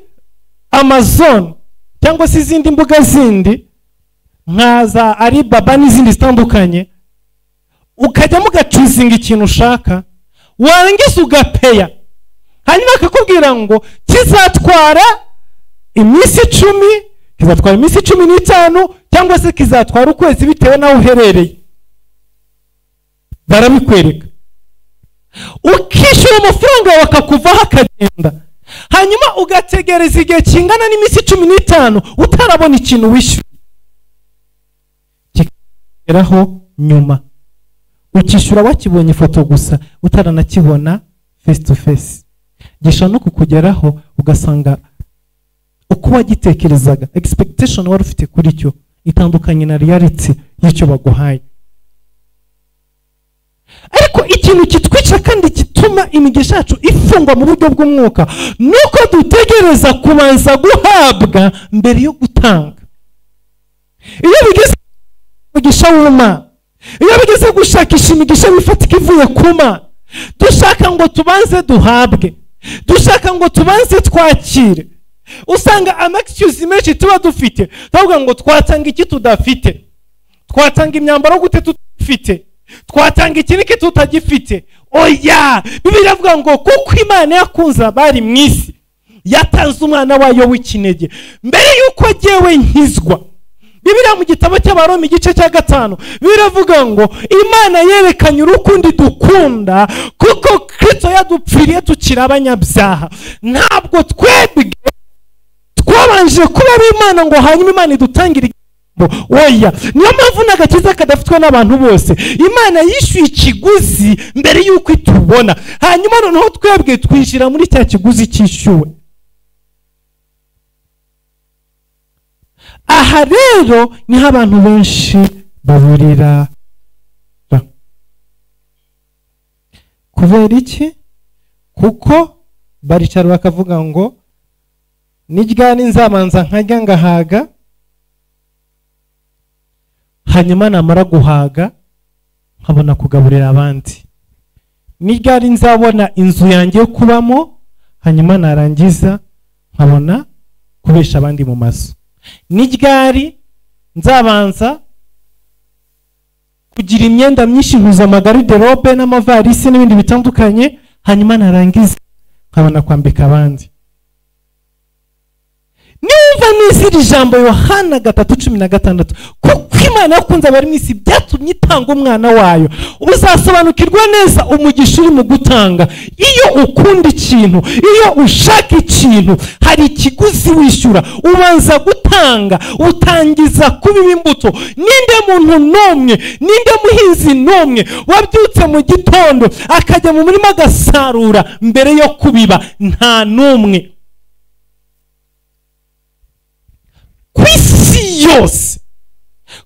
Amazon cyangwa se izindi mbuga zindi nka za Alibaba n'izindi zitandukanye, ukajyamo ugacuzinga ikintu ushaka, warangiza ugapeya, hanyuma akakubwira ngo kizatwara iminsi 10, kizatwara iminsi 15 cyangwa se kizatwara ukwezi bitewe n'aho uherereye. Barabikwereka, ukishyura amafaranga bakakuvaho akagenda, hanyuma ugategereza igihe kingana n'iminsi 15 utarabona ikintu wishyuye, kikageraho nyuma ukishyura wakibonye ifoto gusa utaranakibona face to face. Gishobora no kukugeraho ugasanga uko wagitekerezaga, expectation wari ufite kuri cyo itandukanye na reality y'icyo baguhaye. Ariko ikintu kitwica kandi gituma imigisha yacu ifungwa mu buryo bw'umwuka nuko dutegereza kubanza guhabwa mbere yo gutanga. Iyo bigeze umugisha w'Imana, iyo bigeze gushakisha imigisha bifatika ivuye ku Mana, dushaka ngo tubanze duhabwe, dushaka ngo tubanze twakire. Usanga ama excuse menshi tuba dufite, tuvuga ngo twatanga iki tudafite, twatanga imyambaro gute tutafite, twatanga iki niki tutagifite. Oya, Bibiliya iravuga ngo kuko Imana yakunze abari mu isi yatanze umwana wayo w'ikinege mbere yuko jyewe nkizwa. Bibiliya mu gitabo cy'Abaroma igice cya 5 biravuga ngo Imana yerekanye urukundo dukunda kuko Kristo yadupfiriye tukiri abanyabyaha. Ntabwo twebwe twabanje kuba Imana ngo hanyuma Imana idutangire. Oya, niyo mpamvu n'agakiza kadafitwe n'abantu bose. Imana yishyuye ikiguzi mbere y'uko itubona, hanyuma noneho twebwe twinjira muri cya kiguzi cyishyuwe. Aha rero niho abantu benshi baburira. Kubera iki? Kuko baricara bakavuga ngo niryani nzabanza nkarya ngahaga, hanyuma namara guhaga nkabona kugaburira abandi. Niryari nzabona inzu yanjye yo kubamo, hanyuma narangiza nkabona kubesha abandi mu mazu. Niryari nzabanza kugira imyenda myinshi nkuza amagariderobe n'amavarisi n'ibindi bitandukanye, hanyuma narangiza nkabona kwambika abandi. Niba neza iri jambo Yohana 3:16, kuko Imana yakunze abari mu isi byatumye itanga umwana wayo. Uzasobanukirwa neza umugisha uri mu gutanga. Iyo ukunda ikintu, iyo ushaka ikintu, hari ikiguzi wishyura, ubanza gutanga, utangiza kubiba imbuto. Ninde muntu n'umwe, ninde muhinzi n'umwe wabyutse mu gitondo akajya mu murima agasarura mbere yo kubiba? Nta n'umwe ku isi yose,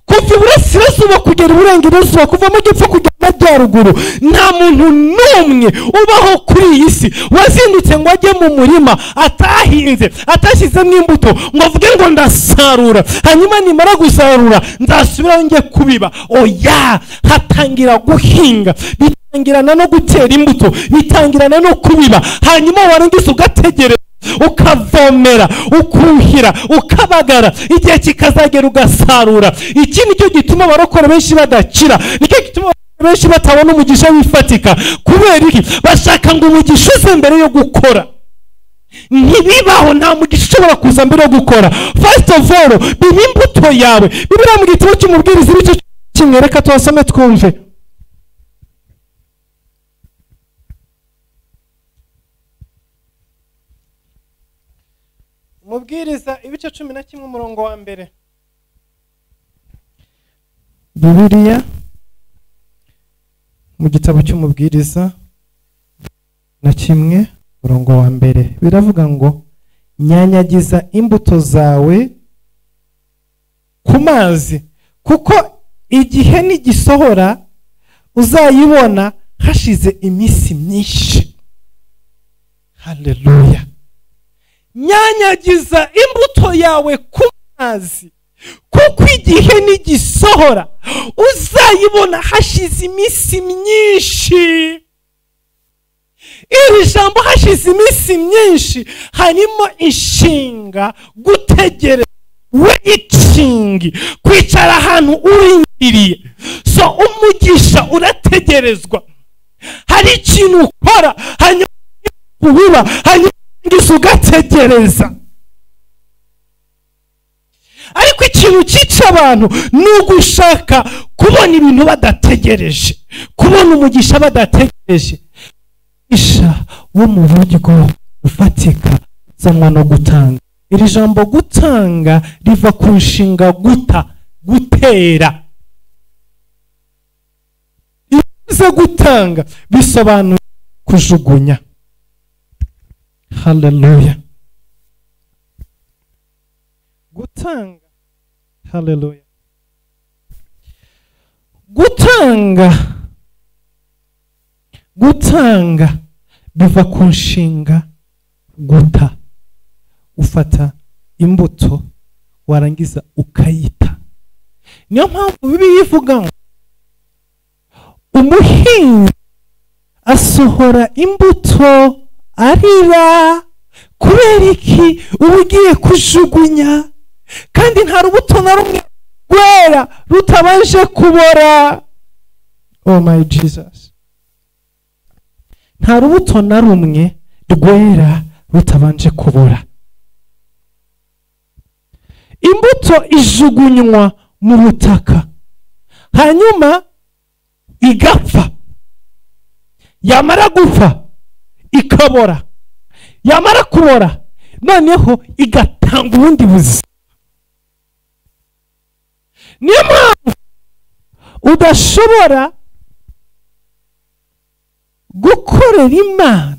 kuva iburasirazuba kugera iburengerazuba, kuva mu majyepfo kugera amajyaruguru, nta muntu n'umwe ubaho kuri iyi si wazindutse ngo ajye mu murima atahinze, atashyizemo imbuto, ngo avuge ngo ndasarura, hanyuma nimara gusarura nzasubiraho njye kubiba. Oya, hatangira guhinga, bitangirana no gutera imbuto, bitangirana no kubiba, hanyuma warangiza ugategereza, ukavoma. Ukavomera, ukuhira, ukabagara, igihe kikazagera ugasarura. Iki nicyo gituma abarokore benshi badakira, nicyo gituma benshi batabona umugisha wifatika. Kubera iki? Bashaka ngo umugisha uze mbere yo gukora. Ntibibaho, nta mugisha ushobora kuza mbere yo gukora. First of all, biba imbuto yawe. Bibiliya mu gitabo cy'Umubwiriza ibice 1, reka tuhasome twumve. Umubwiriza ibice 11 umurongo wa 1. Bibiliya mu gitabo cy'Umubwiriza na 1 umurongo wa 1 biravuga ngo nyanyagiza imbuto zawe ku mazi, kuko igihe nigisohora uzayibona hashize iminsi myinshi. Haleluya. Nyanyagiza imbuto yawe ku mazi, kuko igihe nigisohora uzayibona hashize iminsi myinshi. Iri jambo hashize iminsi myinshi harimo inshinga gutegereza, waiting, kwicara ahantu urindiriye. So umugisha urategerezwa. Hari ikintu ukora hanyuma ubiba, hanyuma ugategereza. Ariko ikintu cyica abantu ni ugushaka kubona ibintu badategereje, kubona umugisha badategereje. Umugisha wo mu buryo ufatika uzanwa no gutanga. Iri jambo gutanga riva ku nshinga guta, gutera. Ivuze gutanga bisobanura kujugunya. Haleluya. Gutanga. Haleluya. Gutanga. Gutanga biva ku nshinga guta. Ufata imbuto warangiza ukayita. Niyo mpamvu Bibiliya ivuga ngo umuhinzi asohora imbuto arira. Kubera iki? Uba ugiye kujugunya, kandi nta rubuto na rumwe rwera rutabanje kubora. Oh my Jesus. Nta rubuto na rumwe rwera rutabanje kubora. Imbuto ijugunywa mu butaka, hanyuma igapfa. Yamara gupfa ikabora, yamara kubora noneho igatanga ubundi buzima. Niyo mpamvu udashobora gukorera Imana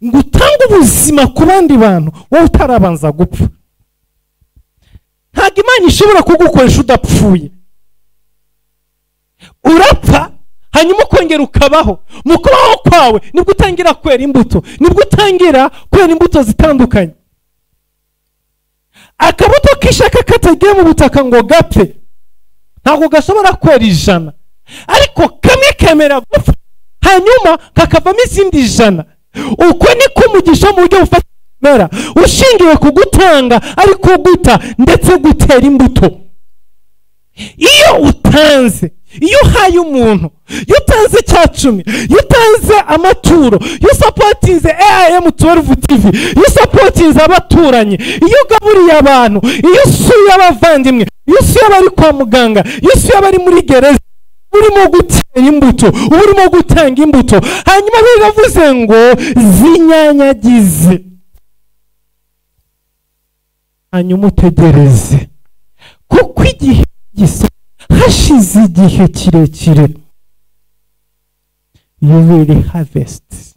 ngo utange ubuzima ku bandi bantu wowe utarabanza gupfa. Ntabwo Imana ishobora kugukoresha udapfuye. Urapfa hanyuma ukongera ukabaho. Mu kubaho kwawe nibwo utangira kwera imbuto, nibwo utangira kwera imbuto zitandukanye. Akabuto k'ishaka katagiye mu butaka ngo gapfe ntabwo gashobora kwera 100, ariko kamwe kemera gupfa hanyuma kakavamo izindi 100. Uko niko umugisha mu buryo bufatika ushingiwe ku gutanga, ariko guta ndetse gutera imbuto. Iyo utanze, iyo uhaye umuntu, iyo utanze 10, iyo utanze amaturo, iyo usapotinze AIM 12 TV, iyo usapotinze abaturanyi, iyo ugaburiye abantu, iyo usuye abavandimwe, iyo usuye abari kwa muganga, iyo usuye abari muri gereza, urimo gutera imbuto, urimo gutanga imbuto. Hanyuma biravuze ngo zinyanyagize, hanyuma utegereze, kuko igihe hashize igihe kirekire you will harvest.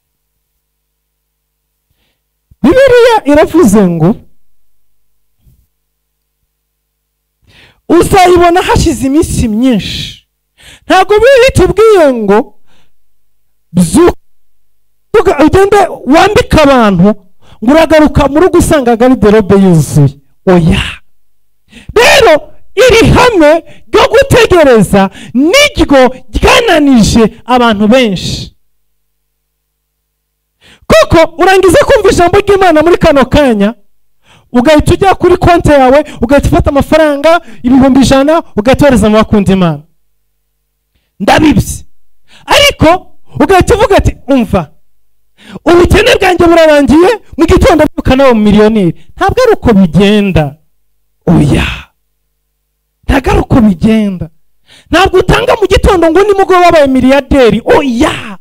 Bibiliya iravuze ngo uzayibona hashize iminsi myinshi. Ntabwo bitubwiye ngo ugende wambike abantu ngo uragaruka mu rugo usanga garderobe yuzuye. Oya. Rero iri hame ryo gutegereza niryo ryananije abantu benshi. Kuko urangiza kumva ijambo ry'Imana muri kano kanya, ugahita ujya kuri konti yawe, ugahita ufata amafaranga 100,000 ugahita wohereza mu bakunda Imana. Ndabibye. Ariko ugahita uvuga ati umva, ubukene bwanjye burarangiye, mu gitondo mbyuka nawe miliyoneri. Ntabwo ari uko bigenda. Oya, ntabwo ari uko bigenda. Ntabwo utanga mu gitondo ngo nimugoroba wabaye miliyarderi. Oya,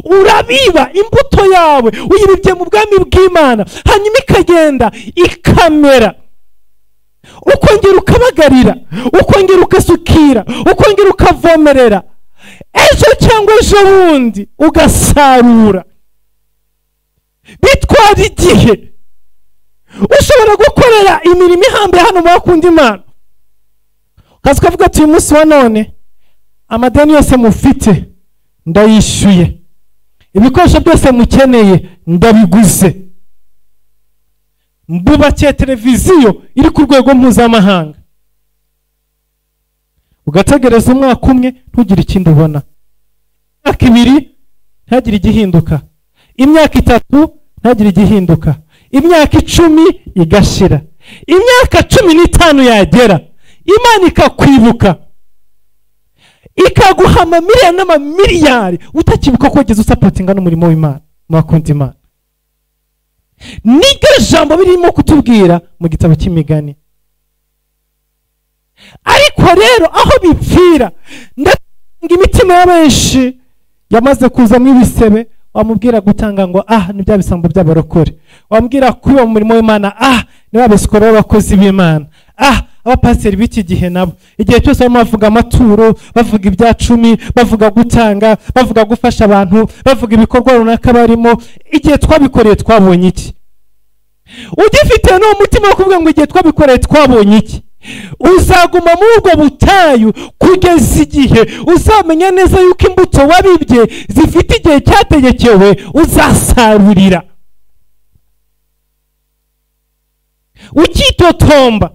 urabiba imbuto yawe, uyibibye mu bwami bw'Imana, hanyuma ikagenda ikamera, ukongera ukabagarira, ukongera ugasukira, ukongera ukavomerera, ejo cyangwa ejo bundi ugasarura. Bitwara igihe. Ushobora gukorera imirimo ihambaye hano mu bakunda Imana, ukaza ukavuga ati uyu munsi wa none amadeni yose mufite ndayishyuye, ibikoresho byose mukeneye ndabiguze, mbubakiye televiziyo iri ku rwego mpuzamahanga. Ugategereza umwaka umwe ntugire ikindi ubona, imyaka 2 ntagire igihinduka, imyaka 3 ntagire igihinduka, imyaka 10 igashira, imyaka 15 yagera Imana ikakwibuka, ikaguha amamiliyari n'amamiliyari utakibuka ko wageze usapotinga n'umurimo w'Imana mu bakunda Imana. Niryo jambo birimo kutubwira mu gitabo cy'imigani. Ariko rero aho bipfira, ndatunga imitima ya benshi yamaze kuzamo ibisebe. Wamubwira gutanga ngo ah, ni bya bisambo by'abarokore. Wamubwira kuba mu murimo w'Imana, ah, ni ba bisikoro b'abakozi b'Imana, ah, abapasiteri b'iki gihe nabo igihe cyose barimo bavuga amaturo, bavuga ibya 10, bavuga gutanga, bavuga gufasha abantu, bavuga ibikorwa runaka barimo. Igihe twabikoreye twabonye iki? Ugifite n'uwo mutima wo kuvuga ngo igihe twabikoreye twabonye iki, uzaguma muri ubwo butayu kugeza igihe uzamenya neza yuko imbuto wabibye zifite igihe cyategekewe uzasarurira. Ukitotomba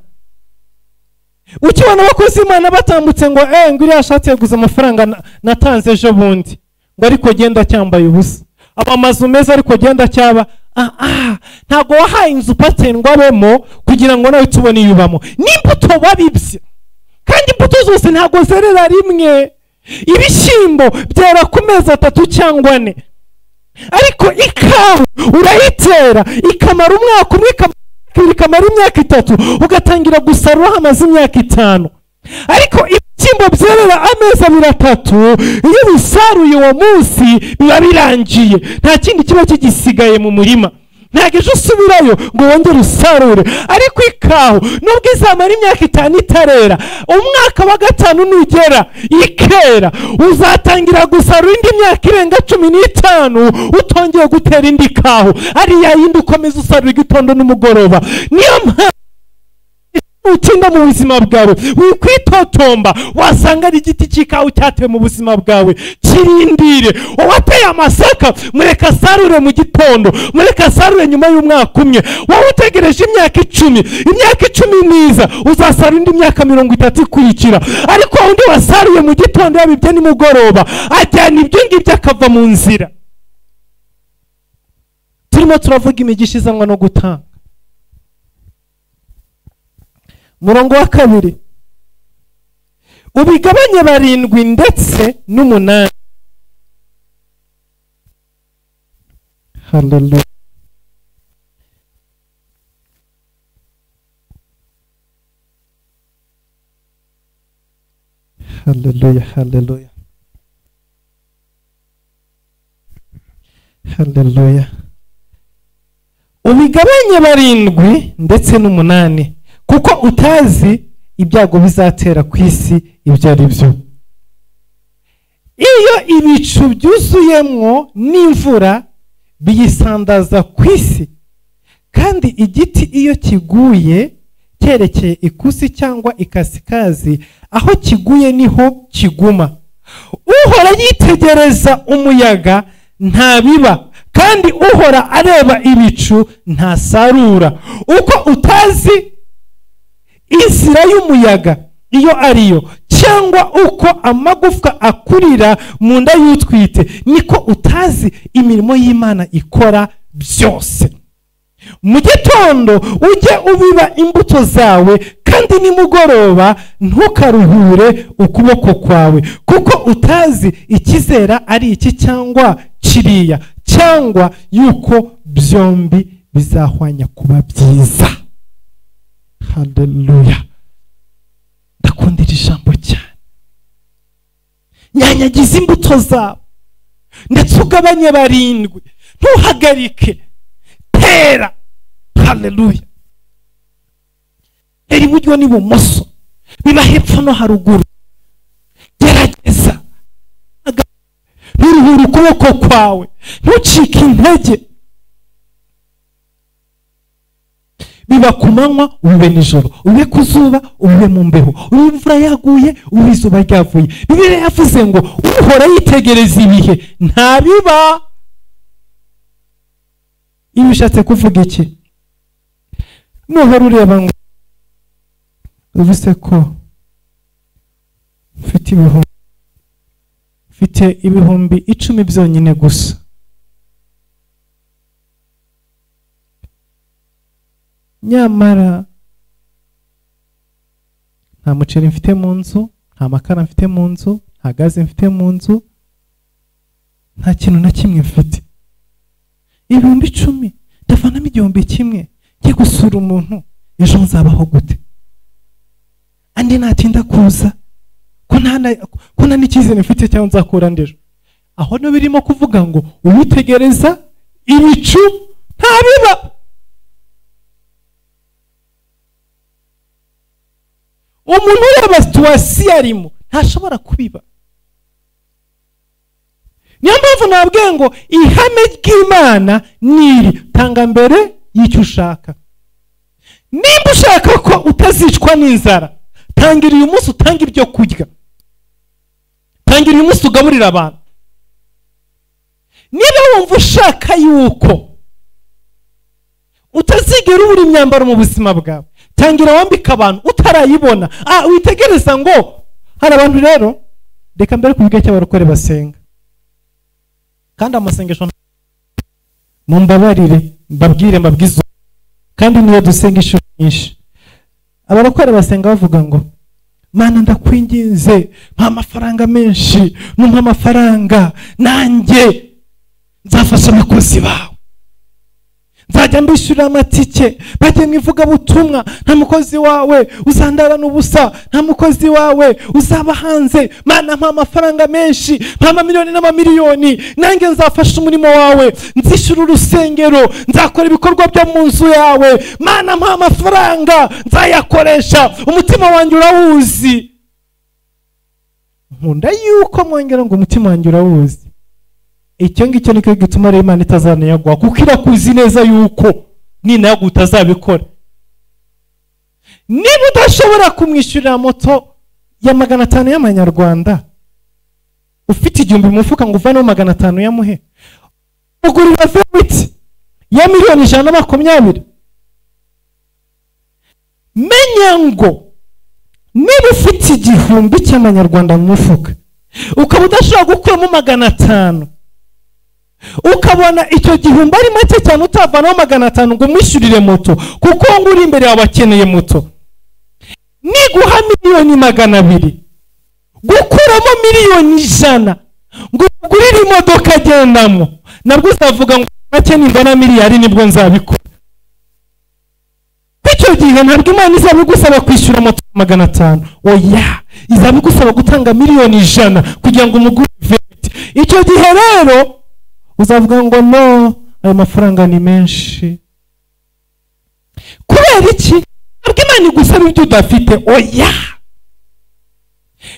ukibona abakozi Imana batambutse ngo ngo uriya ashatse guza amafaranga natanze ejo bundi, ngo ariko genda cyambaye ubusa, amazu meza ariko genda cyaba. Ntabwo wahaye inzu pasiteri ngo abemo kugira ngo nawe tubone iyubamo. N'imbuto wabibye, kandi imbuto zose ntabwo zerera rimwe. Ibishyimbo byera ku mezi 3 cyangwa 4, ariko ikawa urayitera ikamara umwaka umwe, ikamara imyaka 3, ugatangira gusarura hamaze imyaka 5. Ariko ibishyimbo byerera amezi 2 3, iyo bisaruye uwo munsi biba birangiye, nta kindi kiba kigisigaye mu murima. Ntabwo ejo usubirayo ngo wongere usarure. Ariko ikawa nubwo izamara imyaka 5 itarera, umwaka wa 5 nugera ikera, uzatangira gusarura indi myaka irenga 15 utongeye gutera indi kawa, ari ya yindi ukomeza usarura igitondo n'umugoroba. Niyo mpamvu utinda mu buzima bwawe wikwitotomba, wasanga ari igiti cy'ikawa cyatewe mu buzima bwawe. Kirindire. Uwateye amasaka mureka asarure mu gitondo, mureka asarure nyuma y'umwaka umwe. Wowe utegereje imyaka 10, imyaka 10 niza uzasarura indi myaka 30 ikurikira. Ariko undi wasaruye mu gitondo yabibye nimugoroba, ajyana ibyo ngibyo akava mu nzira. Turimo turavuga imigisha izanwa no gutanga. Murongo wa 2, ubigabanye 7 ndetse n'8. Hallelujah. Hallelujah, hallelujah. Hallelujah. Ubigabanye 7 ndetse n'8, kuko utazi ibyago bizatera ku isi ibyo ari byo. Iyo ibicu byuzuyemwo n'imvura biyisandaza ku isi, kandi igiti iyo kiguye cyerekeye ikusi cyangwa ikasikazi, aho kiguye niho kiguma. Uhora yitegereza umuyaga ntabiba, kandi uhora areba ibicu ntasarura. Uko utazi inzira y'umuyaga iyo ariyo, cyangwa uko amagufwa akurira mu nda y'utwite, niko utazi imirimo y'Imana ikora byose. Mu gitondo ujye ubiba imbuto zawe, kandi nimugoroba ntukaruhure ukuboko kwawe, kuko utazi ikizera ari iki cyangwa kiriya, cyangwa yuko byombi bizahwanya kuba byiza. Haleluya. Ndakunda iri jambo cyane. Nyanyagiza imbuto zawe ndetse ugabanye barindwi, ntuhagarike, tera. Haleluya. Tera iburyo n'ibumoso, biba hepfo no haruguru, gerageza, nturuhure ukuboko kwawe, ntucike intege. Biba ku manywa, ube nijoro, ube ku zuba, ube mu mbeho, ube imvura yaguye, ube izuba ryavuye. Bibiliya yavuze ngo uhora yitegereza ibihe ntabiba. Ibi bishatse kuvuga iki? Nuhora ureba ngo uvuze ko mfite 10,000 byonyine gusa, nyamara nta muceri mfite mu nzu, nta makara mfite mu nzu, nta gaze mfite mu nzu, nta kintu na kimwe mfite. 10,000 ndavanamo 1,000 njye gusura umuntu, ejo nzabaho gute? Andi natinda kuza, ko nta n'icyizere mfite cyangwa nzakura ndejo. Aho no birimo kuvuga ngo uwitegereza ibicu ntabiba. Umuntu ureba situwasiyo arimo ntashobora kubiba. Niyo mpamvu nabwiye ngo ihame ry'Imana niri tanga mbere y'icyo ushaka. Nimba ushaka ko utazicwa n'inzara, tangira uyu munsi utange ibyo kurya, tangira uyu munsi ugaburira abantu. Niba wumva ushaka yuko utazigera ubura imyambaro mu buzima bwawe, tangira wambika abantu utarayibona. Witegereza ngo hari abantu rero, reka mbere kuvuga cy'abarokore basenga, kandi amasengesho mumbabarire mbabwire mbabwize, kandi niyo dusenga inshuro nyinshi. Abarokore basenga bavuga ngo Mana ndakwinginze mpa amafaranga menshi, numpa amafaranga nanjye nzafasha abakozi bawe, nzajya mbishyurira amatike bajye mu ivugabutumwa, nta mukozi wawe uzandarana ubusa, nta mukozi wawe uzaba hanze. Mana mpa amafaranga menshi, mpa amamiliyoni n'amamiliyoni, nanjye nzafasha umurimo wawe, nzishyura urusengero, nzakora ibikorwa byo mu nzu yawe. Mana mpa amafaranga nzayakoresha, umutima wanjye urawuzi. Nkunda yuko mwongera ngo umutima wanjye urawuzi. Icyo ngicyo nicyo gituma rero Imana itazanayagwa, kuko irakuzi neza yuko ninayaguha utazabikora. Niba udashobora kumwishyurira moto ya 500 y'amanyarwanda, ufite 1000 mu mufuka ngo uvaneho 500 yamuhe, ugurira vewiti ya 120,000,000. Menya ngo niba ufite 1000 cy'amanyarwanda mu mufuka, ukaba udashobora gukuramo 500, ukabona icyo 1000 ari make cyane utavanaho 500 ngo umwishyurire moto, kuko ngo uri imbere yawe akeneye moto, niguha 200,000,000 gukuramo 100,000,000 ngo ugurire imodoka agendamo, nabwo uzavuga ngo make nimbona miliyari nibwo nzabikora. Icyo gihe ntabwo Imana izabigusaba kwishyura moto 500, oya, izabigusaba gutanga 100,000,000 kugira ngo umugure veti. Icyo gihe rero uzavuga ngo no, ayo mafaranga ni menshi. Kubera iki? Ntabwo Imana igusaba ibyo udafite, oya.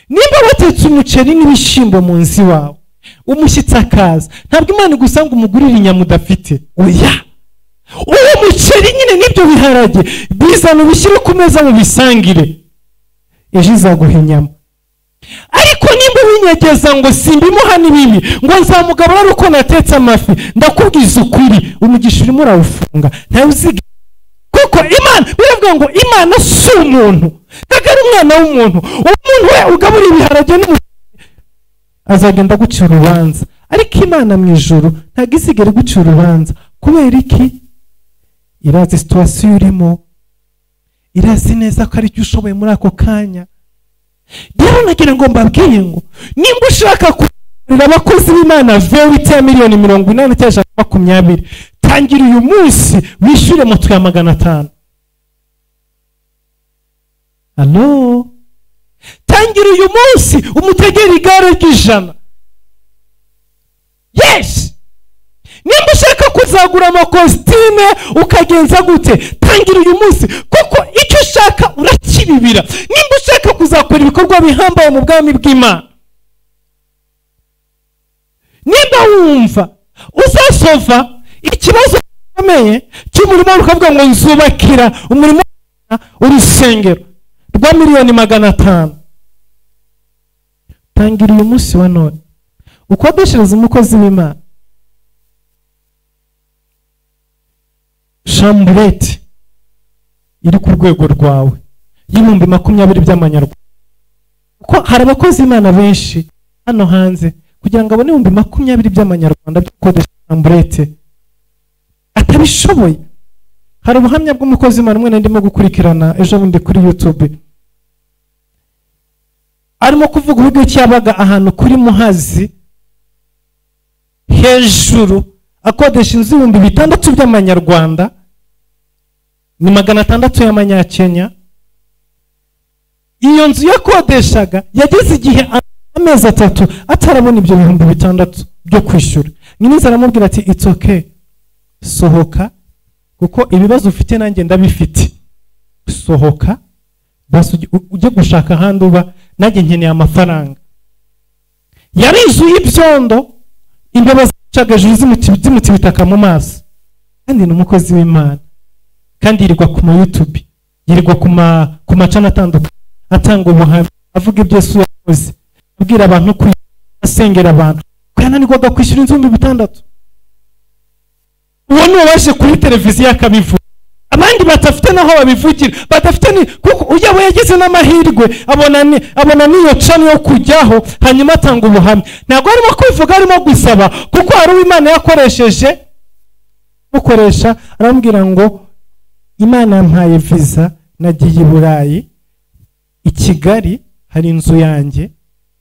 Nimba watetse umuceri n'ibishyimbo mu nzu iwawe, umushyitsi akaza, ntabwo Imana igusaba ngo umugurire inyama udafite, oya. Uwo muceri nyine n'ibyo biharage bizana ubishyire ku meza mubisangire, ejo izaguha inyama. Ariko nimba winyegeza ngo simbimuha n'ibibi, ngo nzamugabura ari uko natetse amafi, ndakubwiza ukuri umugisha urimo urawufunga, ntawuziga. Kuko Imana biravuga ngo Imana si umuntu, ntabwo Atari umwana w'umuntu. Umuntu we ugabura ibiharage azagenda guca urubanza. Ariko Imana mu ijuru ntabwo izigera guca urubanza. Kubera iki? Irazi situation urimo, irazi neza ko ari cyo ushoboye muri ako kanya. Rero nagira ngo mbabwiye ngo nimba ushaka kurira abakozi b'Imana vewiti ya miliyoni 80 cyangwa 20, tangira uyu munsi wishyure moto ya 500. Allo, tangira uyu munsi umutegere igare ry'ijana. Yes, nimba ushaka kuzagura amakositime ukagenza gute, tangira uyu munsi, kuko icyo ushaka urakibibira. Nimba ushaka kuzakora ibikorwa bihambaye mu bwami bw'Imana, nimba wumva uzasova ikibazo gikomeye cy'umurimo ukavuga ngo nzubakira umurimo urusengero rwa miliyoni 500, tangira uyu munsi wa none ukodeshereza umukozi w'Imana chambrette iri ku rwego rwawe y'ibihumbi 20 by'amanyarwanda. Kuko hari abakozi Imana benshi hano hanze kugira ngo abone ibihumbi 20 by'amanyarwanda byo gukodesha chambrette atabishoboye. Hari ubuhamya bw'umukozi Imana umwe ndimo gukurikirana ejo bundi kuri YouTube, arimo kuvuga uburyo cyabaga ahantu kuri Muhazi hejuru akodesha inzu ibihumbi 6 by'amanyarwanda, ni 600 y'amanyakenya. Iyo nzu yakodeshaga yageze igihe amezi 3 atarabona ibyo bihumbi 6 byo kwishyura. Nyiniza aramubwira ati it's okay, sohoka kuko ibibazo ufite nanjye ndabifite, sohoka basi ujye gushaka ahandi uba, nanjye nkeneye amafaranga. Yarizuye ibyondo, imbeba zacaga hejuru zimutibitaka mu maso. Kandi ni umukozi w'Imana, kandi yirirwa ku ma YouTube, yirirwa ku macana atandukanye, atanga ubuhamya, avuga ibyo Yesu yakoze, abwira abantu ko asengera abantu, ko yananirwaga kwishyura inzu 6,000. Uwo ni uwaje kuri televiziyo akabivuga, abandi batafite naho babivugira, badafite ni kuko ujya we yagize n'amahirwe abona niyo cano yo kujyaho, hanyuma atanga ubuhamya. Ntabwo arimo kwivuga, arimo gusaba, kuko hari uw'Imana yakoresheje mukoresha, arambwira ngo Imana yampaye visa, nagiye i Burayi, i Kigali hari inzu yanjye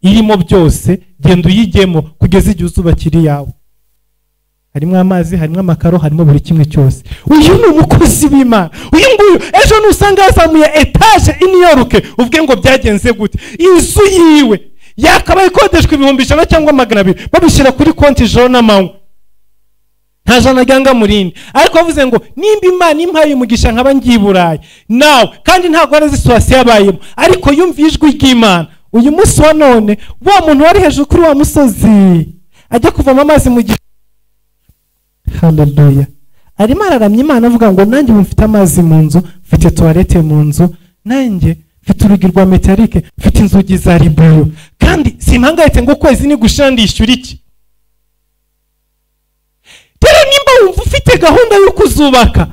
irimo byose, genda uyijyemo kugeza igihe uzubakira iyawe. Harimo amazi, harimo amakaro, harimo buri kimwe cyose. Uyu ni umukozi w'Imana. Uyu nguyu ejo nusanga yazamuye etage i New York, uvuge ngo byagenze gute? Inzu yiwe yakabaye ikodeshwa ibihumbi 100 cyangwa 200, babishyira kuri konti ijoro n'amanywa, nta jana ryanga murindi. Ariko bavuze ngo nimba Imana impaye umugisha nkaba ngiye i Burayi nawe, kandi ntabwo ari situation yabayemo, ariko yumviye ijwi ry'Imana. Uyu munsi wa none wa muntu wari hejuru kuri wa musozi ajya kuvoma amazi mu gihe, haleluya, arimo araramya Imana avuga ngo nanjye mfite amazi mu nzu, mfite toilette mu nzu, nanjye mfite urugi rwa metalike, mfite inzugi za ribuyu, kandi simpangayitse ngo ukwezi ni gushira ndishyura iki. Rero nimba wumva ufite gahunda yo kuzubaka,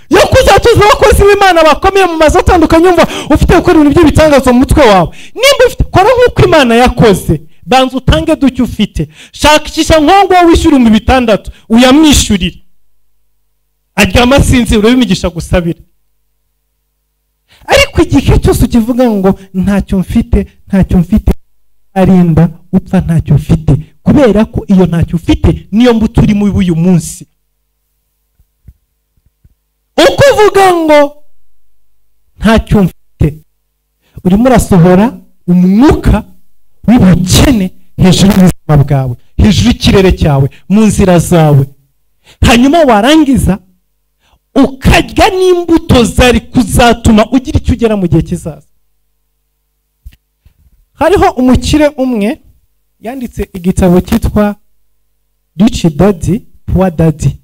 yo kuzatuza abakozi b'Imana bakomeye mu mazu atandukanye, umva ufite gukora ibintu by'ibitangazo mu mutwe wawe, nimba ufite, kora nk'uko Imana yakoze, banza utange duke ufite, shakisha nkongo wishyura 6,000 uyamwishyurire, aryama asinzira, urebe imigisha gusabira. Ariko igihe cyose ukivuga ngo ntacyo mfite, ntacyo mfite, arinda upfa ntacyo ufite, kubera ko iyo ntacyo ufite niyo mbuto urimo uyu munsi. Uko uvuga ngo ntacyo mfite, urimo urasohora umwuka w'ubukene hejuru y'ubuzima bwawe, hejuru y'ikirere cyawe, mu nzira zawe. Hanyuma warangiza ukarya n'imbuto zari kuzatuma ugira icyo ugera mu gihe kizaza. Hariho umukire umwe yanditse igitabo cyitwa Rich Daddy Poor Daddy,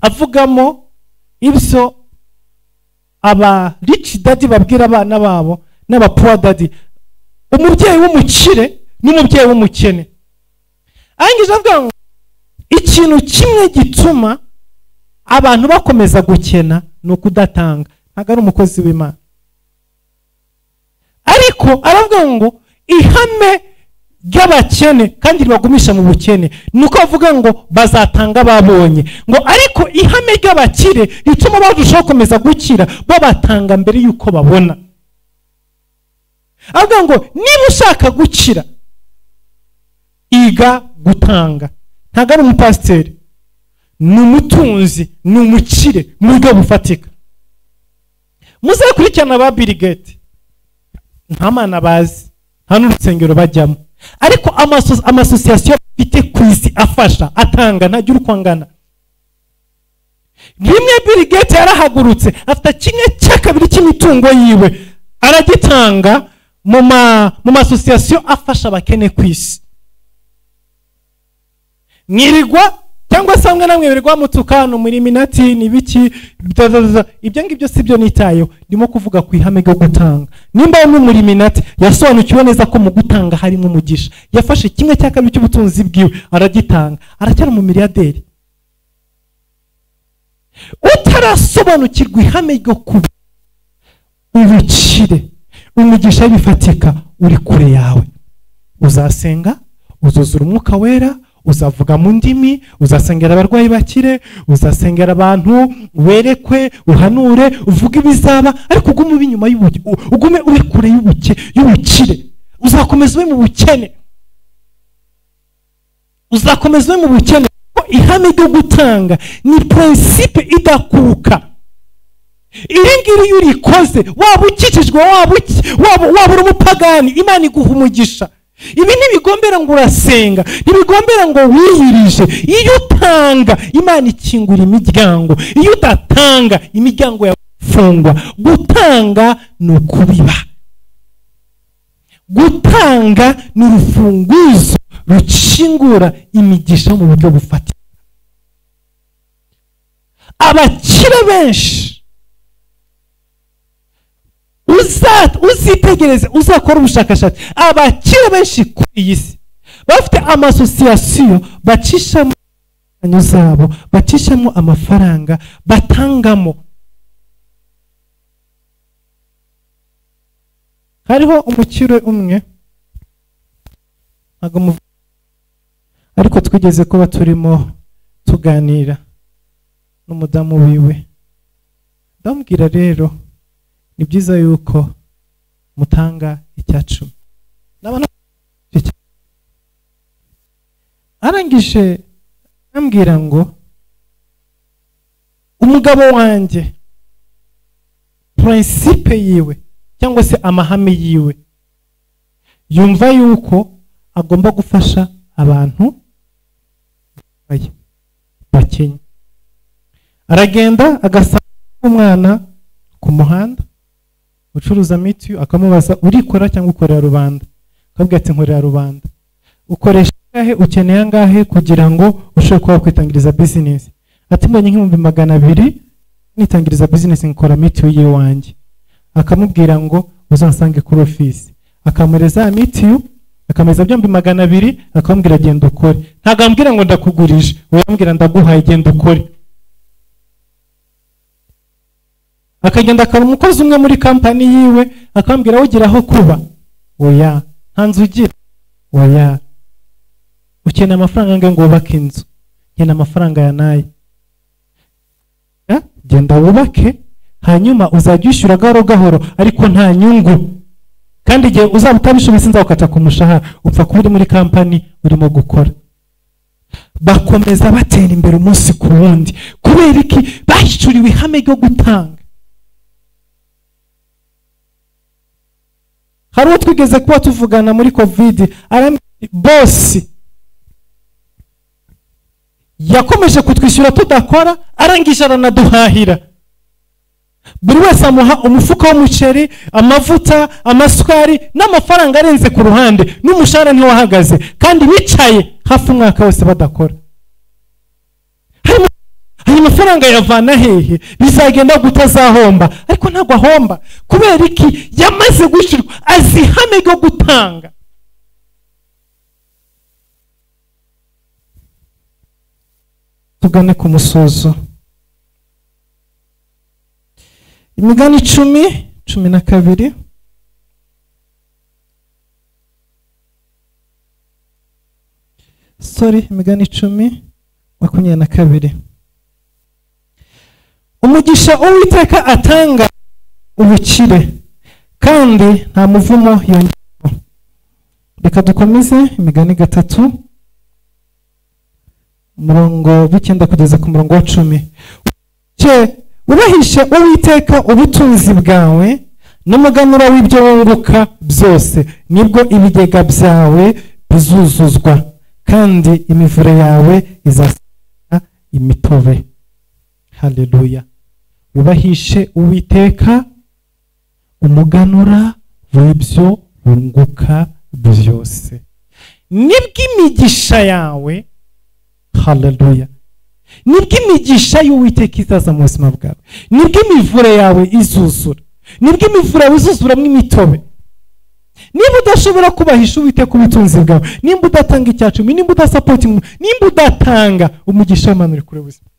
avugamo ibyo aba rich daddy babwira abana babo n'aba poor daddy, umubyeyi w'umukire n'umubyeyi w'umukene. Arangije avuga ngo ikintu kimwe gituma abantu bakomeza gukena ni ukudatanga. Ntabwo ari umukozi w'Imana. Ariko aravuga ngo ihame ry'abakene kandi ribagumisha mu bukene nuko avuga ngo bazatanga babonye, ngo ariko ihame ry'abakire rituma barushaho gukomeza gukira, bo batanga mbere yuko babona. Avuga ngo niba ushaka gukira iga gutanga. Ntabwo ari umupasiteri, ni umutunzi, ni umukire mu buryo bufatika. Muzakurikirana ba Bill Gates, nta mana bazi, nta n'urusengero bajyamo, ariko amasosiyasiyo afite ku isi afasha, atanga, ntagira uko angana. Rimwe Bill Gates yarahagurutse afata 1/2 cy'imitungo yiwe aragitanga mu masosiyasiyo afasha abakene ku isi. Mwirirwa cyangwa se hamwe namwe birirwa mutukana muri minati nibiki, ibyo ngibyo si byo nitayeho. Ndimo kuvuga ku ihame ryo gutanga. Nimba umwe muri minati yasobanukiwe neza ko mu gutanga harimo umugisha, yafashe 1/2 cy'ubutunzi bwiwe aragitanga, aracyari mu miliyarderi. Utarasobanukirwa ihame ryo kuba ubukire, umugisha bifatika uri kure yawe. Uzasenga, uzuzura umwuka wera, uzavuga mu ndimi, uzasengera abarwayi bakire, uzasengera abantu, werekwe, uhanure, uvuge ibizaba, ariko ugume ube inyuma y'ubuke, ugume ube kure y'ubukire. Uzakomeza ube mu bukene, uzakomeza ube mu bukene. Ihame ryo gutanga ni principe idakuka. Iri ngiri iyo urikoze, waba ukikijwe, waba uri umupagani, Imana iguha umugisha. Ibi ntibigombera ngo urasenga, ntibigombera ngo wiyirije. Iyo utanga Imana ikingura imiryango, iyo udatanga imiryango yafungwa. Gutanga ni ukubiba, gutanga ni urufunguzo rukingura imigisha mu buryo bufatika. Abakire benshi uzitegereze, uzakora ubushakashatsi, abakire benshi kuri iyi si bafite amasosiyasiyo bacishamo zabo, bacishamo amafaranga batangamo. Hariho umukire umwe, ariko twigeze kuba turimo tuganira n'umudamu wiwe, ndamubwira rero ni byiza yuko mutanga 10%. Arangije ambwira ngo umugabo wanjye principe yiwe cyangwa se amahame yiwe yumva yuko agomba gufasha abantu bakennye. Aragenda agasanga umwana ku muhanda ucuruza mitiyu, akamubaza urikora cyangwa ukorera rubanda? Akabwira ati nkorera rubanda. Ukoresha angahe, ukeneye angahe kugira ngo ushobore kuba wakwitangiriza business? Ati mbonye nk'ibihumbi 200 nitangiriza business nkora mitiyu yiwanjye. Akamubwira ngo uzansange kuri office, akamureza mitiyu, akameza byombi 200, akamubwira genda ukore. Ntabwo ambwira ngo ndakugurije, we ambwira ndaguhaye genda ukore. Akagenda akaba umukozi umwe muri kampani yiwe, akambwira ugira aho kuba, oya nta nzu ugira, oya ukeneye amafaranga angahe ngo wubake inzu? Nkeneye amafaranga ya naye. Genda wubake, hanyuma uzajya wishyura gahoro gahoro ariko nta nyungu, kandi igihe uzaba utabishoboye sinzagukata ku mushahara, upfa kuba uri muri kampani urimo gukora. Bakomeza batera imbere umunsi ku wundi. Kubera iki? Bahishuriwe ihame ryo gutanga. Hari uwo twigeze kuba tuvugana muri COVID, bosi yakomeje kutwishyura tudakora, arangije aranaduhahira. Buri wese amuha umufuka w'umuceri, amavuta, amasukari n'amafaranga arenze ku ruhande, n'umushahara ntiwahagaze, kandi bicaye hafi umwaka wose badakora. Hari amafaranga yavana hehe? Bizagenda gutazahomba, ariko ntabwo ahomba. Kubera iki? Yamaze gushirwa, azi ihame ryo gutanga. Tugane ku musozo. Imigani 10, 12. Sorry, Imigani 10:22. Umugisha Uwiteka atanga ubukire, kandi nta muvumo yongeraho. Reka dukomeze Imigani 3 umurongo w'9 kugeza ku murongo wa 10. Ubahishe Uwiteka ubutunzi bwawe n'umuganura w'ibyo wunguka byose, nibwo ibigega byawe bizuzuzwa, kandi imivure yawe izasana imitobe. Haleluya. Ubahishe Uwiteka umuganura w'ibyo wunguka byose, nibwo imigisha yawe, haleluya, nibwo imigisha y'Uwiteka izaza mu buzima bwawe, nibwo imivure yawe izuzura, nibwo imivure yawe izuzuramo imitobe. Niba udashobora kubahisha Uwiteka ubutunzi bwawe, nimba udatanga icyacumi, nimba udasapotinga, nimba udatanga, umugisha w'Imana uri kure ubuzima.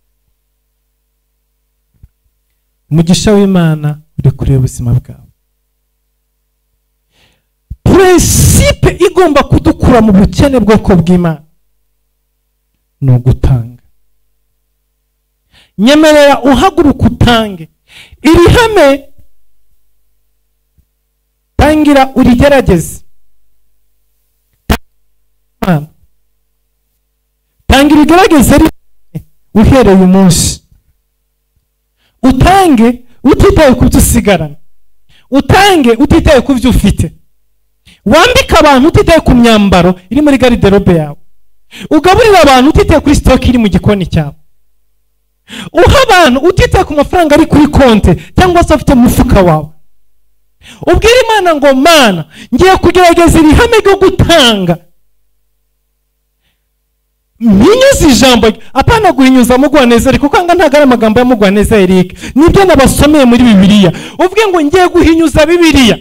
Umugisha w'Imana uri kure ubuzima bwawe. Principe igomba kudukura mu bukene bwoko bw'Imana ni ugutanga. Nyemerera uhaguruka utange. Iri hame tangira urigerageze. Tangira ugerageze uhereye umunsi. Utange utitaye ku byo usigarana. Utange utitaye ku byo ufite. Wambika abantu utitaye ku myambaro iri muri garderobe yawe. Ugaburira abantu utitaye kuri stock iri mu gikoni cyawe. Uha abantu utitaye ku mafaranga ari kuri konte cyangwa se afite mu mufuka wawe. Ubwira Imana ngo Mana, ngiye kugerageza iri hame ryo gutanga. Mpinyuze ijambo, apana guhinyuza Mugwaneza ariko kwanga ntago ari amagambo ya Mugwaneza Eric, nibyo nabasomeye muri Bibiliya. Uvuge ngo ngiye guhinyuza Bibiliya,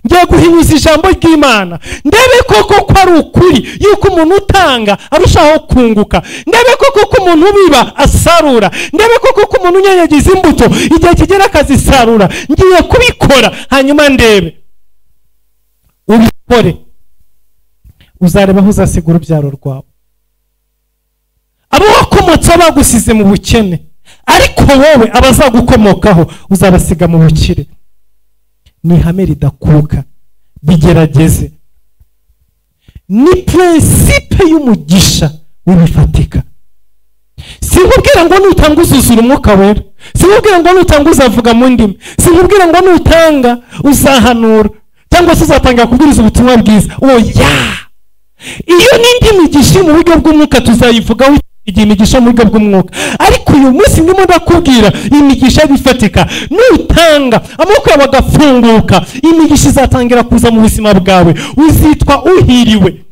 ngiye guhinyuza ijambo ry'Imana, ndebe koko ko ari ukuri yuko umuntu utanga arushaho kunguka, ndebe koko ko umuntu ubiba asarura, ndebe koko ko umuntu unyanyagiza imbuto igihe kigera akazisarura. Ngiye kubikora hanyuma ndebe. Ubikore, uzareba aho uzasiga urubyaro rwawe. Abo wakomotse bagusize mu bukene, ariko wowe abazagukomokaho uzabasiga mu bukire. Ni ihame ridakuka, bigerageze. Ni principe y'umugisha w'ibifatika. Sinkubwira ngo nutanga uzuzura umwuka wera, sinkubwira ngo nutanga uzavuga mu ndimi, sinkubwira ngo nutanga uzahanura cyangwa se uzatanga kubwiriza ubutumwa bwiza. Oya, iyo n'indi migisha mu buryo bw'umwuka tuzayivugaho igihe imigisha mu buryo bw'umwuka, ariko uyu munsi ndimo ndakubwira imigisha bifatika. Nutanga amaboko yawe agafunguka, imigisha izatangira kuza mu buzima bwawe, uzitwa uhiriwe.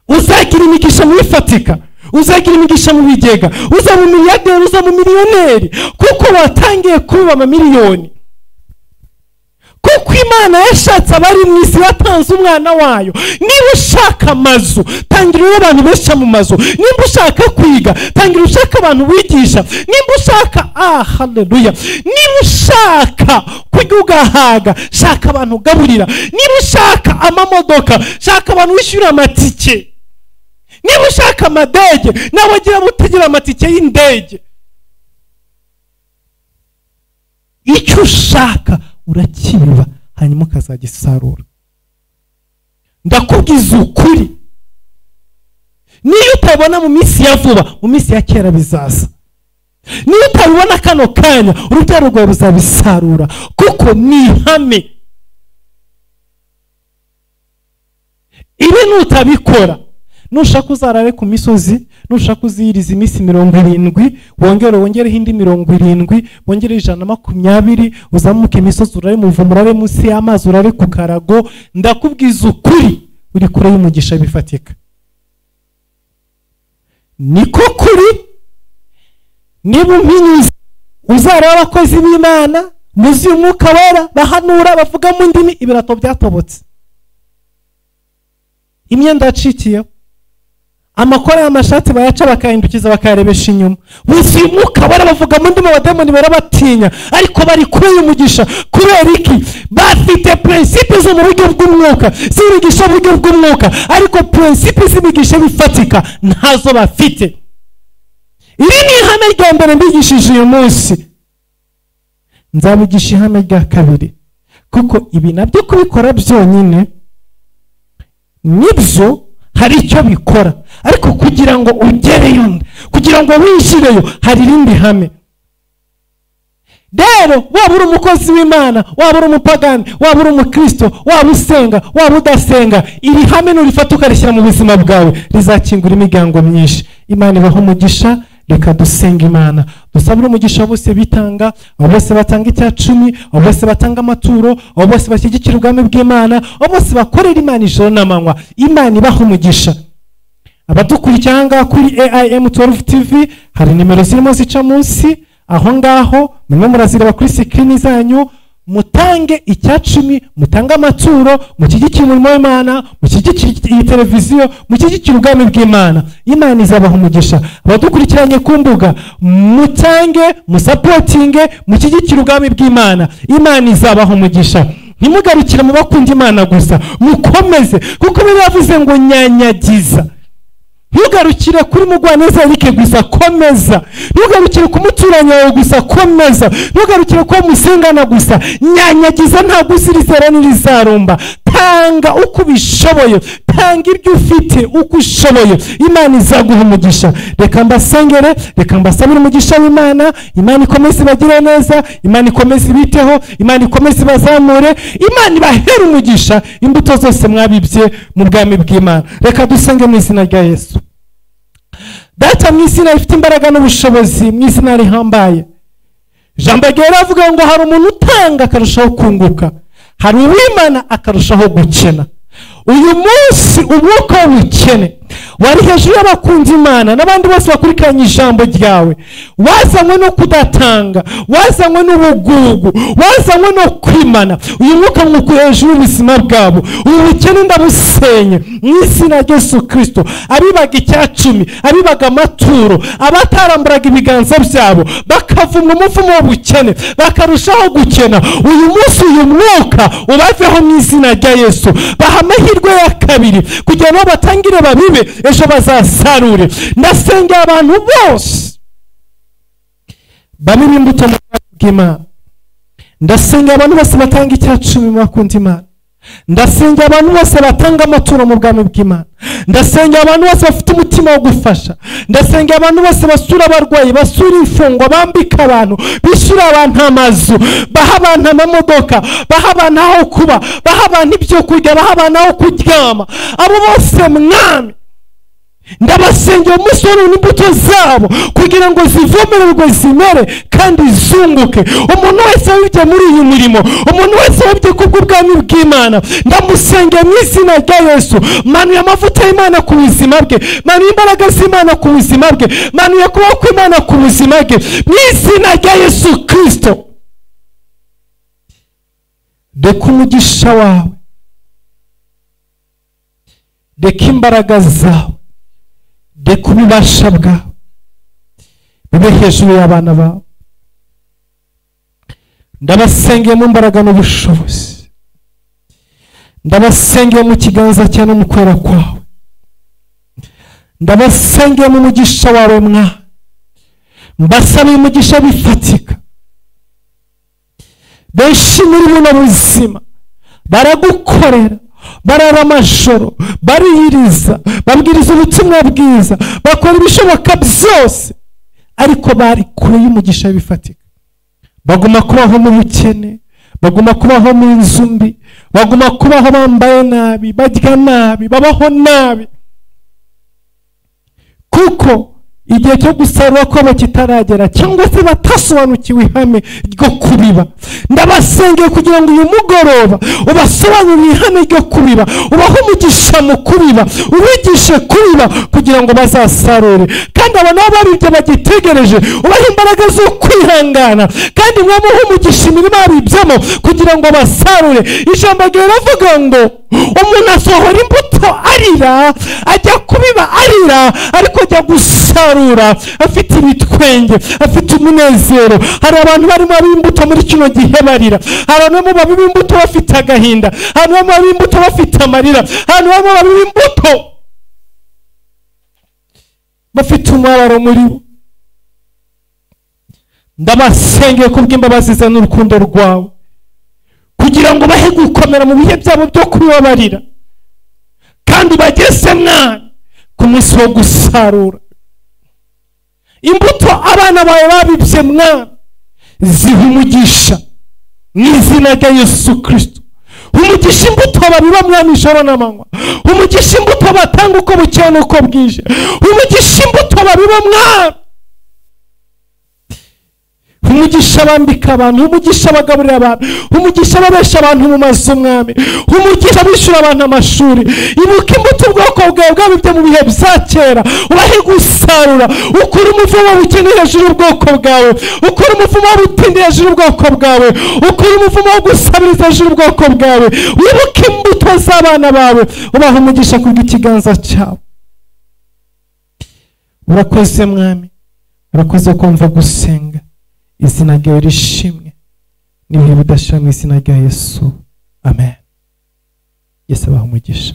Uzagira imigisha mu bifatika, uzagira imigisha mu bigega, uzaba umiliyarderi, uzaba umiliyoneri, kuko watangiye kuba amamiliyoni. Kuko Imana yashatse abari mu isi, yatanze umwana wayo. Niba ushaka amazu, tangira ube abantu benshi mu mazu. Nimba ushaka kwiga, tangira ushaka abantu wigisha. Nimba ushaka, haleluya, niba ushaka kwiga ugahaga, shaka abantu ugaburira. Niba ushaka amamodoka, shaka abantu wishyura amatike. Niba ushaka amadege, nawe gira butagira amatike y'indege. Icyo ushaka urakibiba hanyuma ukazagisarura. Ndakubwiza ukuri, niyo utabona mu minsi ya vuba, mu minsi ya kera bizaza. Niyo utabibona kano kanya, urubyaro rwawe ruzabisarura, kuko ni ihame. Ibi nutabikora, nushaka uzarare ku misozi, nushaka uziyiriza iminsi 70, wongereho indi 70, wongere 120, uzamuke imisozi, urare mu buvumo, urare munsi y'amazi, urare ku karago. Ndakubwiza ukuri, uri kure y'umugisha bifatika. Niko kuri. Niba umpinyuza, uzareba abakozi b'Imana muzi umwuka wera, bahanura, bavuga mu ndimi, ibirato byatobotse, imyenda yacikiyeho, Amakora y'amashati bayaca bakahindukiza bakayarebesha inyuma. Buzuye umwuka, barabavuga mu ndimi, abadayimoni barabatinya, ariko bari kuri uyu mugisha. Kubera iki? Bafite principe zo mu buryo bw'umwuka, z'imigisha mu buryo bw'umwuka, ariko principe z'imigisha bifatika ntazo bafite. Iri ni ihame rya mbere mbigishije uyu munsi. Nzabigisha ihame rya kabiri, kuko ibi nabyo kubikora byonyine nibyo hari icyo bikora, ariko kugira ngo ugereyo, kugira ngo wishireyo, hari irindi hame. Rero waba uri umukozi w'Imana, waba uri umupagani, waba uri umukristo, waba usenga, waba udasenga, iri hame nurifata ukarishyira mu buzima bwawe rizakingura imiryango myinshi. Imana ibahe umugisha. Reka dusenge Imana, dusabire umugisha bose bitanga, abo bose batanga 10, abo bose batanga amaturo, abo bose bashyigikira ubwami bw'Imana, abo bose bakorera Imana ijoro n'amanywa. Imana ibahe umugisha. Abadukurikira aha ngaha kuri AIM 12 TV, hari nimero zirimo zica munsi aho ngaho, mwe murazireba kuri sikrini zanyu. Mutange 10, mutange amaturo, mushyigikire umurimo w'Imana, mushyigikire iyi televiziyo, mushyigikire ubwami bw'Imana. Imana izabaha umugisha. Abadukurikiranye ku mbuga, mutange, musapotinge, mushyigikire ubwami bw'Imana. Imana izabaha umugisha. Ntimugarukire mu bakunda Imana gusa, mukomeze, kuko biravuze ngo nyanyagiza. Ntugarukire kuri Mugwaneza Eric gusa, komeza. Ntugarukire ku muturanyi wawe gusa, komeza. Ntugarukire ko musengana gusa, nyanyagiza, ntabwo uzirizera n'irizarumba. Tanga uko ubishoboye, tanga ibyo ufite uko ushoboye, Imana izaguha umugisha. Reka mbasengere, reka mbasabire umugisha w'Imana. Imana ikomeze ibagire neza, Imana ikomeze ibiteho, Imana ikomeze ibazamure, Imana ibahere umugisha imbuto zose mwabibye mu bwami bw'Imana. Reka dusenge mu izina rya Yesu. Data, mu izina rifite imbaraga n'ubushobozi, mu izina rihambaye, ijambo ryawe riravuga ngo hari umuntu utanga akarushaho kunguka, hari uwimana akarushaho gukena. Uyu munsi umwuka w'ubukene wari hejuru y'abakunzi Imana n'abandi bose bakurikiranye ijambo ryawe, wazanywe no kudatanga, wazanywe n'ubugugu, wazanywe no kwimana. Uyu mwuka mwuku hejuru y'ubuzima bwabo, ubu bukene ndabusenye mu izina rya Yesu Kristo. Abibaga 10, abibaga amaturo, abataramburaga ibiganza byabo bakavumwa umuvumo w'ubukene, bakarushaho gukena, uyu munsi uyu mwuka ubaveho mu izina rya Yesu. Baha amahirwe ya kabiri kugira ngo batangire babibe, ejo bazasarure. Ndasengera abantu bose babiba imbuto mu bw'Imana. Ndasengera abantu bose batanga 10 mu bakunda Imana. Ndasengera abantu bose batanga amaturo mu bwami bw'Imana. Ndasengera abantu bose bafite umutima wo gufasha. Ndasengera abantu bose basura abarwayi, basura imfungwa, bambika abantu, bishyura abantu amazu, baha abantu amamodoka, baha abantu aho kuba, baha abantu ibyo kurya, baha abantu aho kuryama. Abo bose Mwami, ndabasengera umunsi wa none imbuto zabo kugira ngo zivomererwe, zimere kandi zunguke. Umuntu wese wibye muri uyu murimo, umuntu wese wibye kubw'ubwami bw'Imana, ndamusengera mu izina rya Yesu. Manuye amavuta y'Imana ku buzima bwe, manuye imbaraga z'Imana ku buzima bwe, manuye kubaho kw'Imana ku buzima bwe mu izina rya Yesu Kristo. Reka umugisha wawe, reka imbaraga zawe, reka ububasha bwawe bibe hejuru y'abana bawe. Ndabasengeye mu mbaraga n'ubushobozi, ndabasengeye mu kiganza cyawe no mu kwera kwawe, ndabasengeye mu mugisha wawe mwa, mbasabiye umugisha bifatika. Benshi muri buno buzima baragukorera, barara amajoro, bariyiriza, babwiriza ubutumwa bwiza, bakora ibishoboka byose, ariko bari kure y'umugisha bifatika. Baguma kubaho mu bukene, baguma kubaho mu nzu mbi, baguma kubaho bambaye nabi, barya nabi, babaho nabi, kuko igihe cyo gusarura kwabo kitaragera, cyangwa se batasobanukiwe ihame ryo kubiba. Ndabasengeye kugira ngo uyu mugoroba ubasobanurire ihame ryo kubiba, ubahe umugisha mu kubiba, ubigishe kubiba kugira ngo bazasarure. Kandi aba nabo baribye bagitegereje, ubahe imbaraga zo kwihangana, kandi mwamuhe umugisha imirima babibyemo kugira ngo basarure. Ijambo riravuga ngo umuntu asohora imbuto arira, ajya Kubiba arira, ariko ajya gusarura afite ibitwenge, afite umunezero. Hari abantu barimo b'imbuto muri kino gihe barira, hari abantu barimo b'imbuto bafite agahinda, hari abantu barimo b'imbuto bafite amarira, hari abantu barimo b'imbuto bafite umubabaro muri bo. Ndabasengeye kubw'imbabazi zawe n'urukundo rwawe, kugira ngo bahe gukomera mu bihe byabo byo kubabarira, kandi bageze mwana ku munsi wo gusarura. Imbuto abana bawe babibye mwana, ziha umugisha mu izina rya Yesu Kristo. Umugisha imbuto babiba mwana ijoro n'amanywa, umugisha imbuto batanga uko bukeye n'uko bwije, umugisha imbuto babiba mwana, umugisha bambika abantu, umugisha bagaburira abantu, umugisha babesha abantu mu mazu mwami, umugisha bishyura abantu amashuri. Ibuka imbuto ubwoko bwawe bwabibye mu bihe bya kera, ubahe gusarura. Ukura umuvumo w'ubukene hejuru y'ubwoko bwawe, ukura umuvumo w'ubutindi hejuru y'ubwoko bwawe, ukura umuvumo wo gusabiriza hejuru y'ubwoko bwawe. Wibuke imbuto z'abana bawe, ubahe umugisha kubw'ikiganza cyawe. Urakoze mwami, urakoze kumva gusenga. Izina ryawe rishimwe n'ibihe bidashira mu izina rya Yesu, amen. Yesu abahe umugisha.